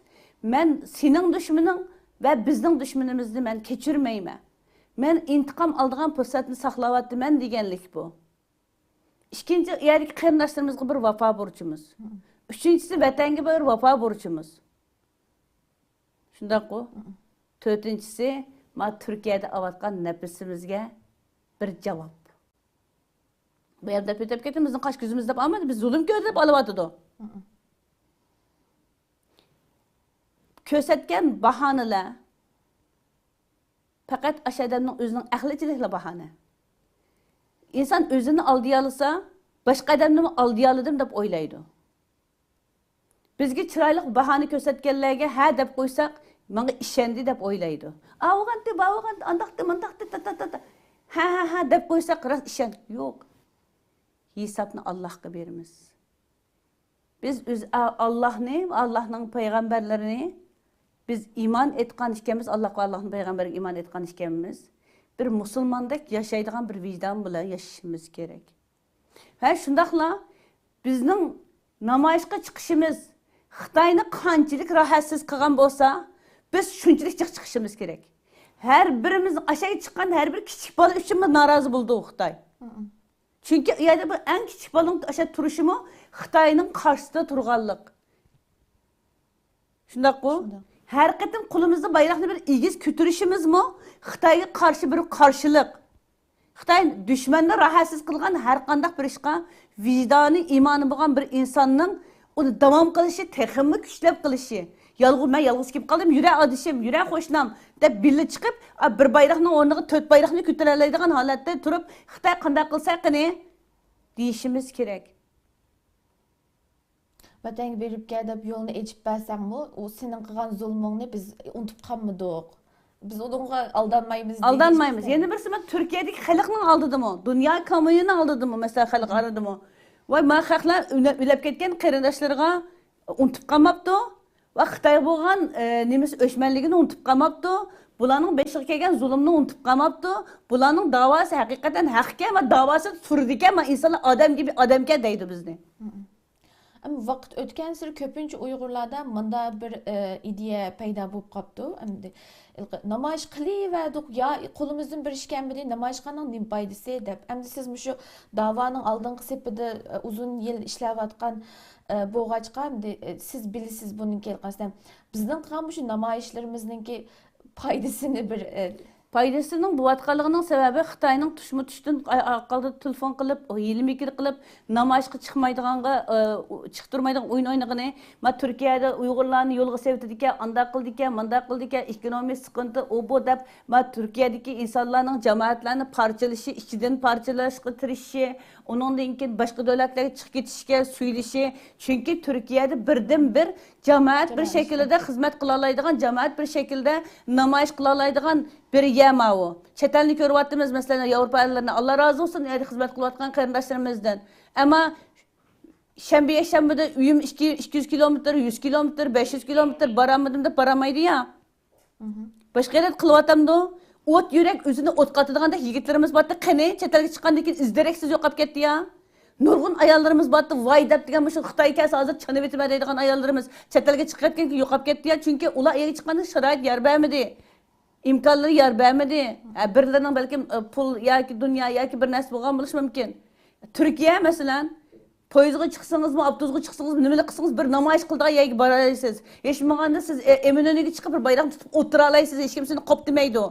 مەن سېنىڭ دۈشمىنىڭ ۋە بىزنىڭ دۈشمىنىمىزنى مەن كەچۈرمەيمەن. مەن ئىنتىقام ئالىدىغان پۇرسەتنى ساقلاۋاتىمەن دېگەنلىك بۇ. ئىككىنچى، يەردىكى قېرىنداشلىرىمىزغا بىر ۋاپا بورچىمىز. ئۈچىنچىسى، ۋەتەنگە بىر ۋاپا بورچىمىز. شۇنداققۇ؟ تۆتىنچىسى، ما تۈركىيەدە ئاۋاتقان نەپسىمىزگە بىر جاۋاب. بۇ يەردە پېتىپ كەتتى، بىزنىڭ قاش كۆزىمىز دەپ ئالمىدى، بىز زۇلۇم كۆردى دەپ ئالىۋاتىدۇ. كۆرسەتكەن باھانىلەر پەقەت ئاشۇ ئادەمنىڭ ئۆزىنىڭ ئەقلى ئىچىدىكىلا باھانە. ئىنسان ئۆزىنى ئالدىيالىسا، باشقا ئادەمنىمۇ ئالدىيالىدىم دەپ ئويلايدۇ. بىزگە چىرايلىق باھانە كۆرسەتكەنلەرگە ھە دەپ قويساق، ماڭا ئىشەندى دەپ ئويلايدۇ. ئاۋۇغانتى، باۋۇغانتى، ئانداقتى، مۇنداقتى، تا، تا، تا، تا. ھە، ھە، ھە دەپ قويساق، راست ئىشەن. يوق. ھېسابنى ئاللاھقا بېرىمىز. بىز ئۆز، ئا-، ئاللاھنى، ئاللاھنىڭ پەيغەمبەرلىرىنى بىز ئىمان ئېيتقان ئىكەنمىز، ئاللاھقا، ئاللاھنىڭ پەيغەمبىرىگە ئىمان ئېيتقان ئىكەنمىز، بىر مۇسۇلماندەك ياشايدىغان بىر ۋىجدان بىلەن ياشىشىمىز كېرەك. ۋە شۇنداقلا بىزنىڭ نامايىشقا چىقىشىمىز خىتاينى قانچىلىك راھەتسىز قىلغان بولسا، بىز شۇنچىلىك جىق چىقىشىمىز كېرەك. ھەر بىرىمىز، ئاشۇ چىققان ھەر بىر كىچىك بالا ئۈچۈنمۇ نارازى بولىدۇ خىتاي. چۈنكى ئۇ يەردە بىر ئەڭ كىچىك بالىنىڭ ئاشۇ تۇرۇشىمۇ خىتاينىڭ قارشىسىدا تۇرغانلىق. شۇنداققۇ؟ شۇنداق. ھەر قېتىم قولىمىزدا بايراقنى بىر ئېگىز كۆتۈرۈشىمىزمۇ خىتايغا قارشى بىر قارشىلىق. خىتاي دۈشمەننى راھەتسىز قىلغان ھەر قانداق بىر ئىشقا ۋىجدانى، ئىمانى بولغان بىر ئىنساننىڭ ئۇنى داۋام قىلىشى، تېخىمۇ كۈچلەپ قىلىشى. يالغۇز، مەن يالغۇز كېلىپ قالدىم، يۈرە ئادىشىم، يۈرە قوشنام دەپ بىللە چىقىپ، ئا، بىر بايراقنىڭ ئورنىغا تۆت بايراقنى كۆتۈرەلەيدىغان ھالەتتە تۇرۇپ، خىتاي قانداق قىلسا قېنى دېيىشىمىز كېرەك. ۋەتەنگە بېرىپ كەل دەپ يولنى ئېچىپ بەرسەڭمۇ، ئۇ سېنىڭ قىلغان زۇلمۇڭنى بىز ئۇنتۇپ قالمىدۇق. بىز ئۇنىڭغا ئالدانمايمىز. ئالدانمايمىز. يەنە بىرسى، مەن تۈركىيەدىكى خەلقنىڭ ئالدىدىمۇ، دۇنيا كامىيىنىڭ ئالدىدىمۇ، مەسىلەن، خەلق ئارىدىمۇ، ۋاي، ما خەقلەر ئۆلە-، ئۆلۈپ كەتكەن قېرىنداشلىرىغا ئۇنتۇپ قالماپتۇ ۋە خىتايغا بولغان، ئە، نېمىسى، ئۆچمەنلىكىنى ئۇنتۇپ قالماپتۇ. بۇلارنىڭ بېشىغا كەلگەن زۇلۇمنى ئۇنتۇپ قالماپتۇ. بۇلارنىڭ داۋاسى ھەقىقەتەن ھەقكەن ۋە داۋاسىدا تۇرىدىكەن ۋە ئىنسانلار ئادەم گىبى ئادەمكەن دەيدۇ بىزنى. ئەمما ۋاقىت ئۆتكەنسېرى كۆپىنچە ئۇيغۇرلاردا مۇنداق بىر، ئە، ئىدىيە پەيدا بولۇپ قاپتۇ. ئەمدى ھېلىقى نامايىش قىلىۋەردۇق، يا قولىمىزدىن بىر ئىش كەلمىدى، نامايىش قىلغاننىڭ نېمە پايدىسى دەپ. ئەمدى سىز مۇشۇ داۋانىڭ ئالدىنقى سېپىدە، ئە، ئۇزۇن يىل ئىشلەۋاتقان، ئە، بولغاچقا، ئەمدى، ئە، سىز بىلىسىز بۇنىڭكى ھېلىقى، مەسىلەن، بىزنىڭ قىلغان مۇشۇ نامايىشلىرىمىزنىڭكى پايدىسىنى بىر، ئە، پايدىسىنىڭ بولۇۋاتقانلىقىنىڭ سەۋەبى خىتاينىڭ تۇشمۇ تۇشتىن ئاقالدى تېلېفون قىلىپ، ھىيلە مىكىر قىلىپ، نامايىشقا چىقمايدىغانغا، ئە، چىقتۇرمايدىغان ئويۇن ئوينىغىنى. ما تۈركىيەدە ئۇيغۇرلارنى يولغا سېلىۋېتىدىكەن، ئانداق قىلىدىكەن، مانداق قىلىدىكەن، ئېكونومىك سىقىنتى، ئۇ بۇ دەپ، ما تۈركىيەدىكى ئىنسانلارنىڭ، جامائەتلەرنى پارچىلىشى، ئىچىدىن پارچىلاشقا تىرىشىشى، ئۇنىڭدىن كېيىن باشقا دۆلەتلەرگە چىقىپ كېتىشكە سۈيلىشى. چۈنكى تۈركىيەدە بىردىنبىر جامائەت بىر شەكىلدە خىزمەت قىلالايدىغان، جامائەت بىر شەكىلدە نامايىش قىلالايدىغان بىر يەر ماۋۇ. چەت ئەلنى كۆرۈۋاتىمىز، مەسىلەن، ياۋروپا ئەللىرىنى، ئاللا رازى بولسۇن، ئۇ يەردە خىزمەت قىلىۋاتقان قېرىنداشلىرىمىزدىن. ئەمما شەنبە، يەكشەنبىدە ئۆيۈم ئىككى، ئىككى يۈز كىلومېتىر، يۈز كىلومېتىر، بەش يۈز كىلومېتىر، بارالمىدىم دەپ بارالمايدۇ يا. باشقا يەردە قىلىۋاتامدۇ؟ ئوت يۈرەك ئۆزىنى ئوتقا ئاتىدىغاندەك يىگىتلىرىمىز بارتى، قېنى؟ چەت ئەلگە چىققاندىن كېيىن ئىز دېرەكسىز يوقاپ كەتتى يا. نۇرغۇن ئاياللىرىمىز بارتى، ۋاي دەپ دېگەن مۇشۇ خىتاي كەلسە ھازىر چانىۋېتىمەن دەيدىغان ئاياللىرىمىز چەت ئەلگە چىقىپ كەتكەندىن كېيىن يوقاپ كەتتى يا. چۈنكى ئۇلار ئەرگە چىققاندا شارائىت يار بەرمىدى. ئىمكانلىرى يار بەرمىدى. ھە، بىرلىرىنىڭ بەلكىم، ئە، پۇل ياكى دۇنيا ياكى بىر نەرسە بولغان بولۇشى مۇمكىن. تۈركىيە، مەسىلەن، پويىزغا چىقسىڭىزمۇ، ئاپتوبۇسقا چىقسىڭىزمۇ، نېمىلا قىلسىڭىز، بىر نامايىش قىلىدىغان يەرگە بارالايسىز. ھېچ بولمىغاندا سىز، ئە، ئەمىنئۆنۈگە چىقىپ، بىر بايراقنى تۇتۇپ ئولتۇرالايسىز، ھېچكىم سىزنى قوپتىمايدۇ.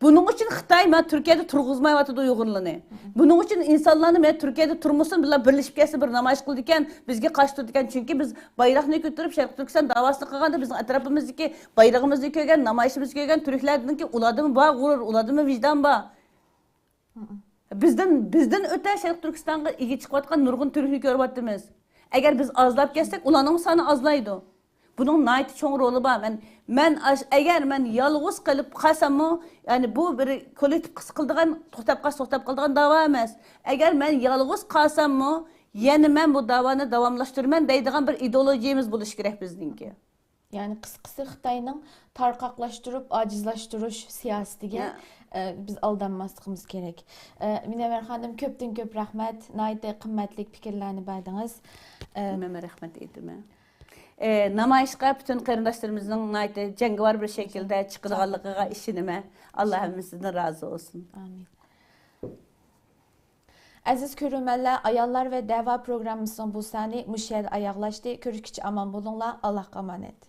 بۇنىڭ ئۈچۈن خىتاي مانا تۈركىيەدە تۇرغۇزمايۋاتىدۇ ئۇيغۇرلارنى. بۇنىڭ ئۈچۈن ئىنسانلارنى مانا تۈركىيەدە تۇرمىسۇن، بىللە بىرلىشىپ كەلسە بىر نامايىش قىلىدىكەن، بىزگە قارشى تۇرىدىكەن. چۈنكى بىز بايراقنى كۆتۈرۈپ، شەرقىي تۈركىستان داۋاسىنى قىلغاندا بىزنىڭ ئەتراپىمىزدىكى بايرىقىمىزنى كۆرگەن، نامايىشىمىزنى كۆرگەن تۈركلەردىنكى ئۇلاردىمۇ بار غۇرۇر، ئۇلاردىمۇ ۋىجدان بار. بىزدىن، بىزدىن ئۆتە شەرقىي تۈركىستانغا ئىگە چىقىۋاتقان نۇرغۇن تۈركنى كۆرۈۋاتىمىز. ئەگەر بىز ئازلاپ كەتسەك، ئۇلارنىڭمۇ سانى ئازلايدۇ. بۇنىڭ ناھايىتى چوڭ رولى بار. مەن، مەن ئاش-، ئەگەر مەن يالغۇز قېلىپ قالساممۇ، يەنى بۇ بىر كوللېكتىپ قىلىدىغان، توختاپ قالسا توختاپ قالىدىغان داۋا ئەمەس. ئەگەر مەن يالغۇز قالساممۇ، يەنە مەن بۇ داۋانى داۋاملاشتۇرىمەن دەيدىغان بىر ئىدېئولوگىيىمىز بولۇشى كېرەك بىزنىڭكى. يەنى قىسقىسى، خىتاينىڭ تارقاقلاشتۇرۇپ، ئاجىزلاشتۇرۇش سىياسىتىگە، ئە، بىز ئالدانماسلىقىمىز كېرەك. ئە، مۇنەۋۋەر خانىم، كۆپتىن كۆپ رەھمەت، ناھايىتى قىممەتلىك پىكىرلەرنى بەردىڭىز. ئە، مەنمۇ رەھمەت ئېيتىمەن. ئە، نامايىشقا پۈتۈن قېرىنداشلىرىمىزنىڭ ناھايىتى جەڭگىۋار بىر شەكىلدە چىقىدىغانلىقىغا ئىشىنىمەن. ئاللا ھەممىسىدىن رازى بولسۇن. ئامىن. ئەزىز كۆرۈرمەنلەر، ئاياللار ۋە دەۋا پروگراممىسىنىڭ بۇ سانى مۇشۇ يەردە ئاياغلاشتى. كۆرۈشكىچە ئامان بولۇڭلار. ئاللاھقا ئامانەت.